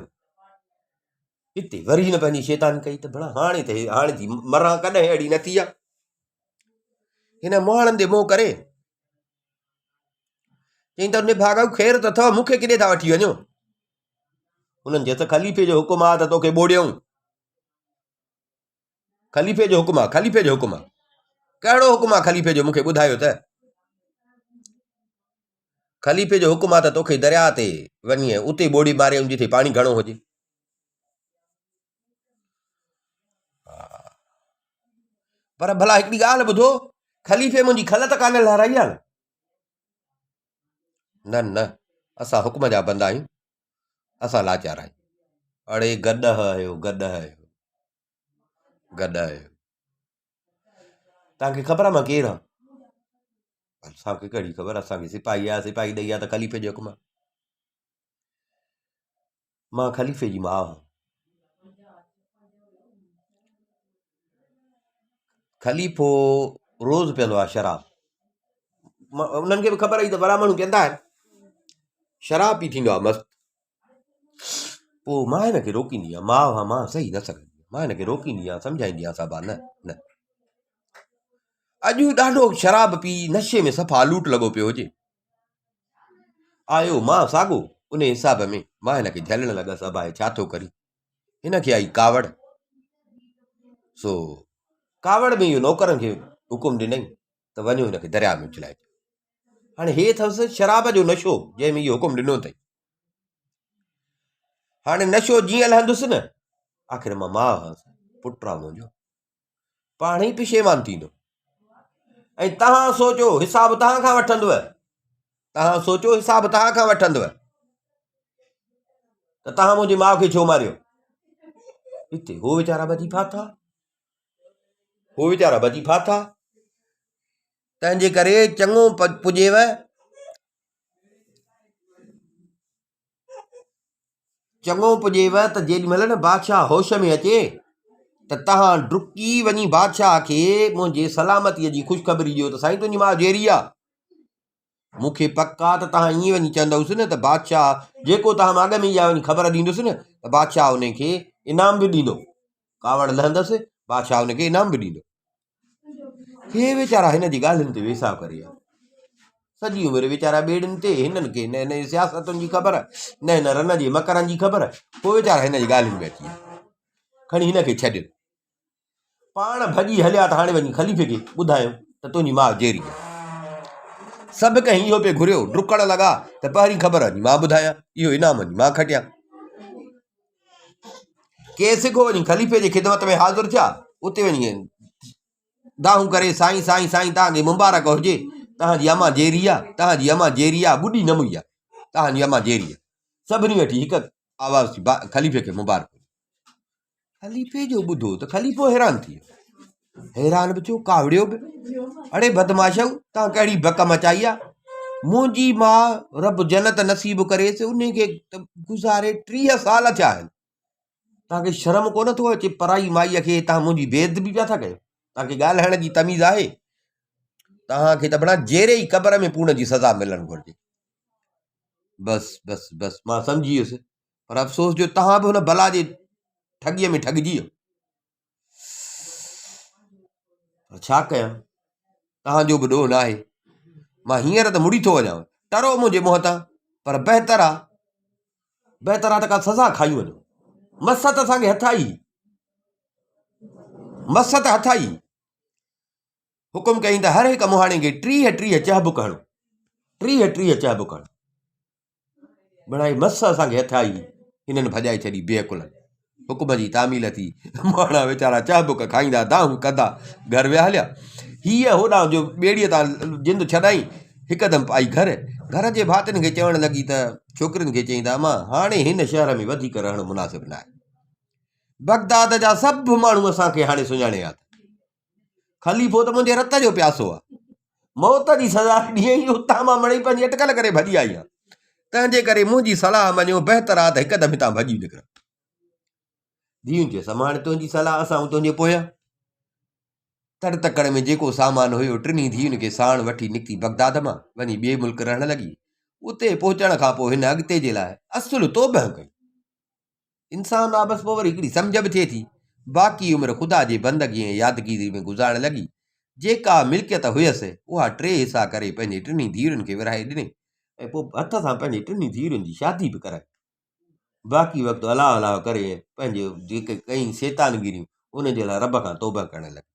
اتي وري هن پنهنجي شيطان ڪئي ته ڀلا هاڻي ته هاڻي ٿي مران ڪڏهن اهڙي نه ٿي آ هن مهاڻن ڏي منهن ڪري چئين ته نڀاڳا خير ته اٿو مون کي ڪيڏي ٿا وٺي وڃو هنن چيس ته خليفي جو حڪم آ ته توکي ٻوڙيون خليفي جو حڪم آ خليفي جو حڪم آ ڪهڙو حڪم آ خليفي جو مون کي ٻڌايو ته خليفي جو حڪم آ ته توکي درياء تي وڃي اتي ٻوڙي ماريون جتي پاڻي گهڻو هجي. پر ڀلا هڪڙي ڳالهه ٻڌو، خليفي منهنجي کل ته ڪانه لهرائي آ نه؟ نه نه، اسان حڪم جا بندا آهيون، اسان لاچار آهيون. اڙي گڏهه آهيو، گڏهه آهيو، گڏهه آهيو. توهان کي خبر آهي مان ڪير آهيان؟ اسان کي ڪهڙي خبر اسان کي سپاهي آيا سپاهي ڏئي آيا ته خليفي جو حڪم آهي. مان خليفي جي ماء آهيان. خليفو روز پيئندو آهي شراب. انهن کي به خبر هئي ته وڏا ماڻهو پيئندا آهن. شراب پي ٿيندو آهي مست. پوء مان هن کي روڪيندي آهيان. ماء آهيان مان سهي نه سگهندي آهيان. مان هن کي روڪيندي آهيان سمجهائيندي آهيان ابا نه نه. اڄ ڏاڍو شراب پي نشي ۾ صفا الوٽ لڳو پيو هجي. آيو مان ساڳو ان حساب ۾ مان هن کي جهلڻ لڳس ابا هي ڇا ٿو ڪرين. هن کي آئي ڪاوڙ. سو ڪاوڙ ۾ اهو نوڪرن کي حڪم ڏنائين ته وڃو هن کي درياء ۾ اڇلائي اچو. هاڻي هي اٿس شراب جو نشو جنهن ۾ اهو حڪم ڏنو اٿئي. هاڻي نشو جيئن لهندس نه آخر مان ماء هئس پٽ آ منهنجو پاڻ ئي پشيمان ٿيندو ۽ تهان سوچو حساب تهان کان وٺندو تهان سوچو حساب تهان کان وٺندو ته تهان منهنجي ماء کي ڇو ماريو هتي هو ويچارا بچي ڦاٿا هو ويچارا بچي ڦاٿا تنهنجي ڪري چڱو پڄيو چڱو پڄيو ته جيڏي مهل نه بادشاهه هوش ۾ اچي ته تهان ڊڪي وڃي بادشاهه کي منهنجي سلامتيء جي خوشخبري ڏيو ته سائين تنهنجي ماء جيئري آ. مون کي پڪ آ ته تهان ائين وڃي چوندؤس نه ته بادشاهه جيڪو تهان مان اڳ ۾ اها وڃي خبر ڏيندس نه ته بادشاهه ان کي انعام به ڏيندو. ڪاوڙ لهندس، بادشاهه ان کي انعام به ڏيندو. هي ويچارا هن جي ڳالهين تي ويساهه ڪري ويا. سڄي عمر ويچارا ٻيڙين تي، هنن کي نه هن جي سياستن جي خبر، نه هن رن جي مڪرن جي خبر، پوء ويچارا هن جي ڳالهين ۾ اچي ويا. کڻي هن کي ڇڏين. پاڻ ڀڄي هليا ته هاڻي وڃي خليفي کي ٻڌايون ته تنهنجي ماء جيئري آهي. سڀ ڪنهن اهو پئي گهريو، ڊڪڻ لڳا ته پهرين خبر وڃي مان ٻڌايان، اهو انعام وڃي مان کٽيان. ڪي سگهو وڃي خليفي جي خدمت ۾ حاضر ٿيا، اتي وڃي دانهون ڪري سائين سائين سائين توهان کي مبارڪ هجي، توهان جي امان جيئري آ، توهان جي امان جيئري آ، ٻڏي نه مئي آ، توهان جي امان جيئري آ. سڀني وٺي هڪ آواز ٿي خليفي کي مبارڪ هجي. خليفي جو ٻڌو ته خليفو حيران ٿي ويو. حيران به ٿيو ڪاوڙيو به. اڙي بدمعاشؤ توهان ڪهڙي بڪ مچائي آ. منهنجي ماء رب جنت نصيب ڪريس انهي کي ته گذاري 30 سال ٿيا آهن. توهان کي شرم ڪونه ٿو اچي پرائي مائيء کي توهان منهنجي بي ادبي پيا ٿا ڪيو. توهان کي ڳالهائڻ جي تميز آهي؟ توهان کي ته بنا جيئري ئي قبر ۾ پوڻ جي سزا ملڻ گهرجي. بس بس بس مان سمجهي ويس پر افسوس جو توهان به هن بلا جي ٺڳيء ۾ ٺڳجي ويو. پر ڇا ڪيان توهان جو به ڏوهه ناهي. مان هينئر ته مڙي ٿو وڃان. ٽرو منهنجي منهن تان پر بهتر آ بهتر آ ته ڪا سزا کائي وڃو. مس ته اسان کي هٿ آئي. مس ته هٿ آئي. حڪم ڪيائين ته هر هڪ مهاڻي کي 30 30 چهبڪ هڻو. 30 30 چهبڪ هڻو. بڻائي مس اسان کي هٿ آئي، هنن ڀڄائي ڇڏي بي عقلن. حڪم جي تعميل ٿي، مهاڻا ويچارا چهبڪ کائيندا دانهون ڪندا گهر ويا هليا. هيء هوڏانهن جو ٻيڙيء تان جند ڇڏائين، هڪدم آئي گهر. گهر جي ڀاتين کي چوڻ لڳي ته ڇوڪرين کي چيائين ته امان هاڻي هن شهر ۾ وڌيڪ رهڻ مناسب ناهي. بغداد جا سڀ ماڻهو اسان کي هاڻي سڃاڻي ويا اٿن. خليفو ته منهنجي رت جو پياسو آ. موت جي سزا ڏينهن ئي اتان مان مڙئي پنهنجي اٽڪل ڪري ڀڄي آئي آهيان. تنهنجي ڪري منهنجي صلاح مڃو بهتر آ ته هڪدم هتان ڀڄي نڪران. ڌيئن چيس، امان هاڻي تنهنجي صلاح اسان تنهنجي پويان. تڙ تڪڙ ۾ جيڪو سامان هيو ٽنهي ڌيئن کي ساڻ وٺي نڪتي بغداد مان وڃي ٻئي ملڪ رهڻ لڳي. اتي پهچڻ کان پوء هن اڳتي جي لاء اصل توبهه ڪئي. انسان آ بس پوء وري هڪڙي سمجهه به ٿئي ٿي. باقي عمر خدا جي بندگي ۽ يادگيري ۾ گذارڻ لڳي. جيڪا ملڪيت هيس، اها ٽي حصا ڪري پنهنجي ٽنهي ڌيئرن کي ورهائي ڏني ۽ پوء هٿ سان پنهنجي ٽنهي ڌيئرن جي شادي به ڪرائي. باقي وقت الله الله ڪري ۽ پنهنجي جيڪي ڪئين شيطانگيريون، انهن جي لاء رب کان توبهه ڪرڻ لڳي.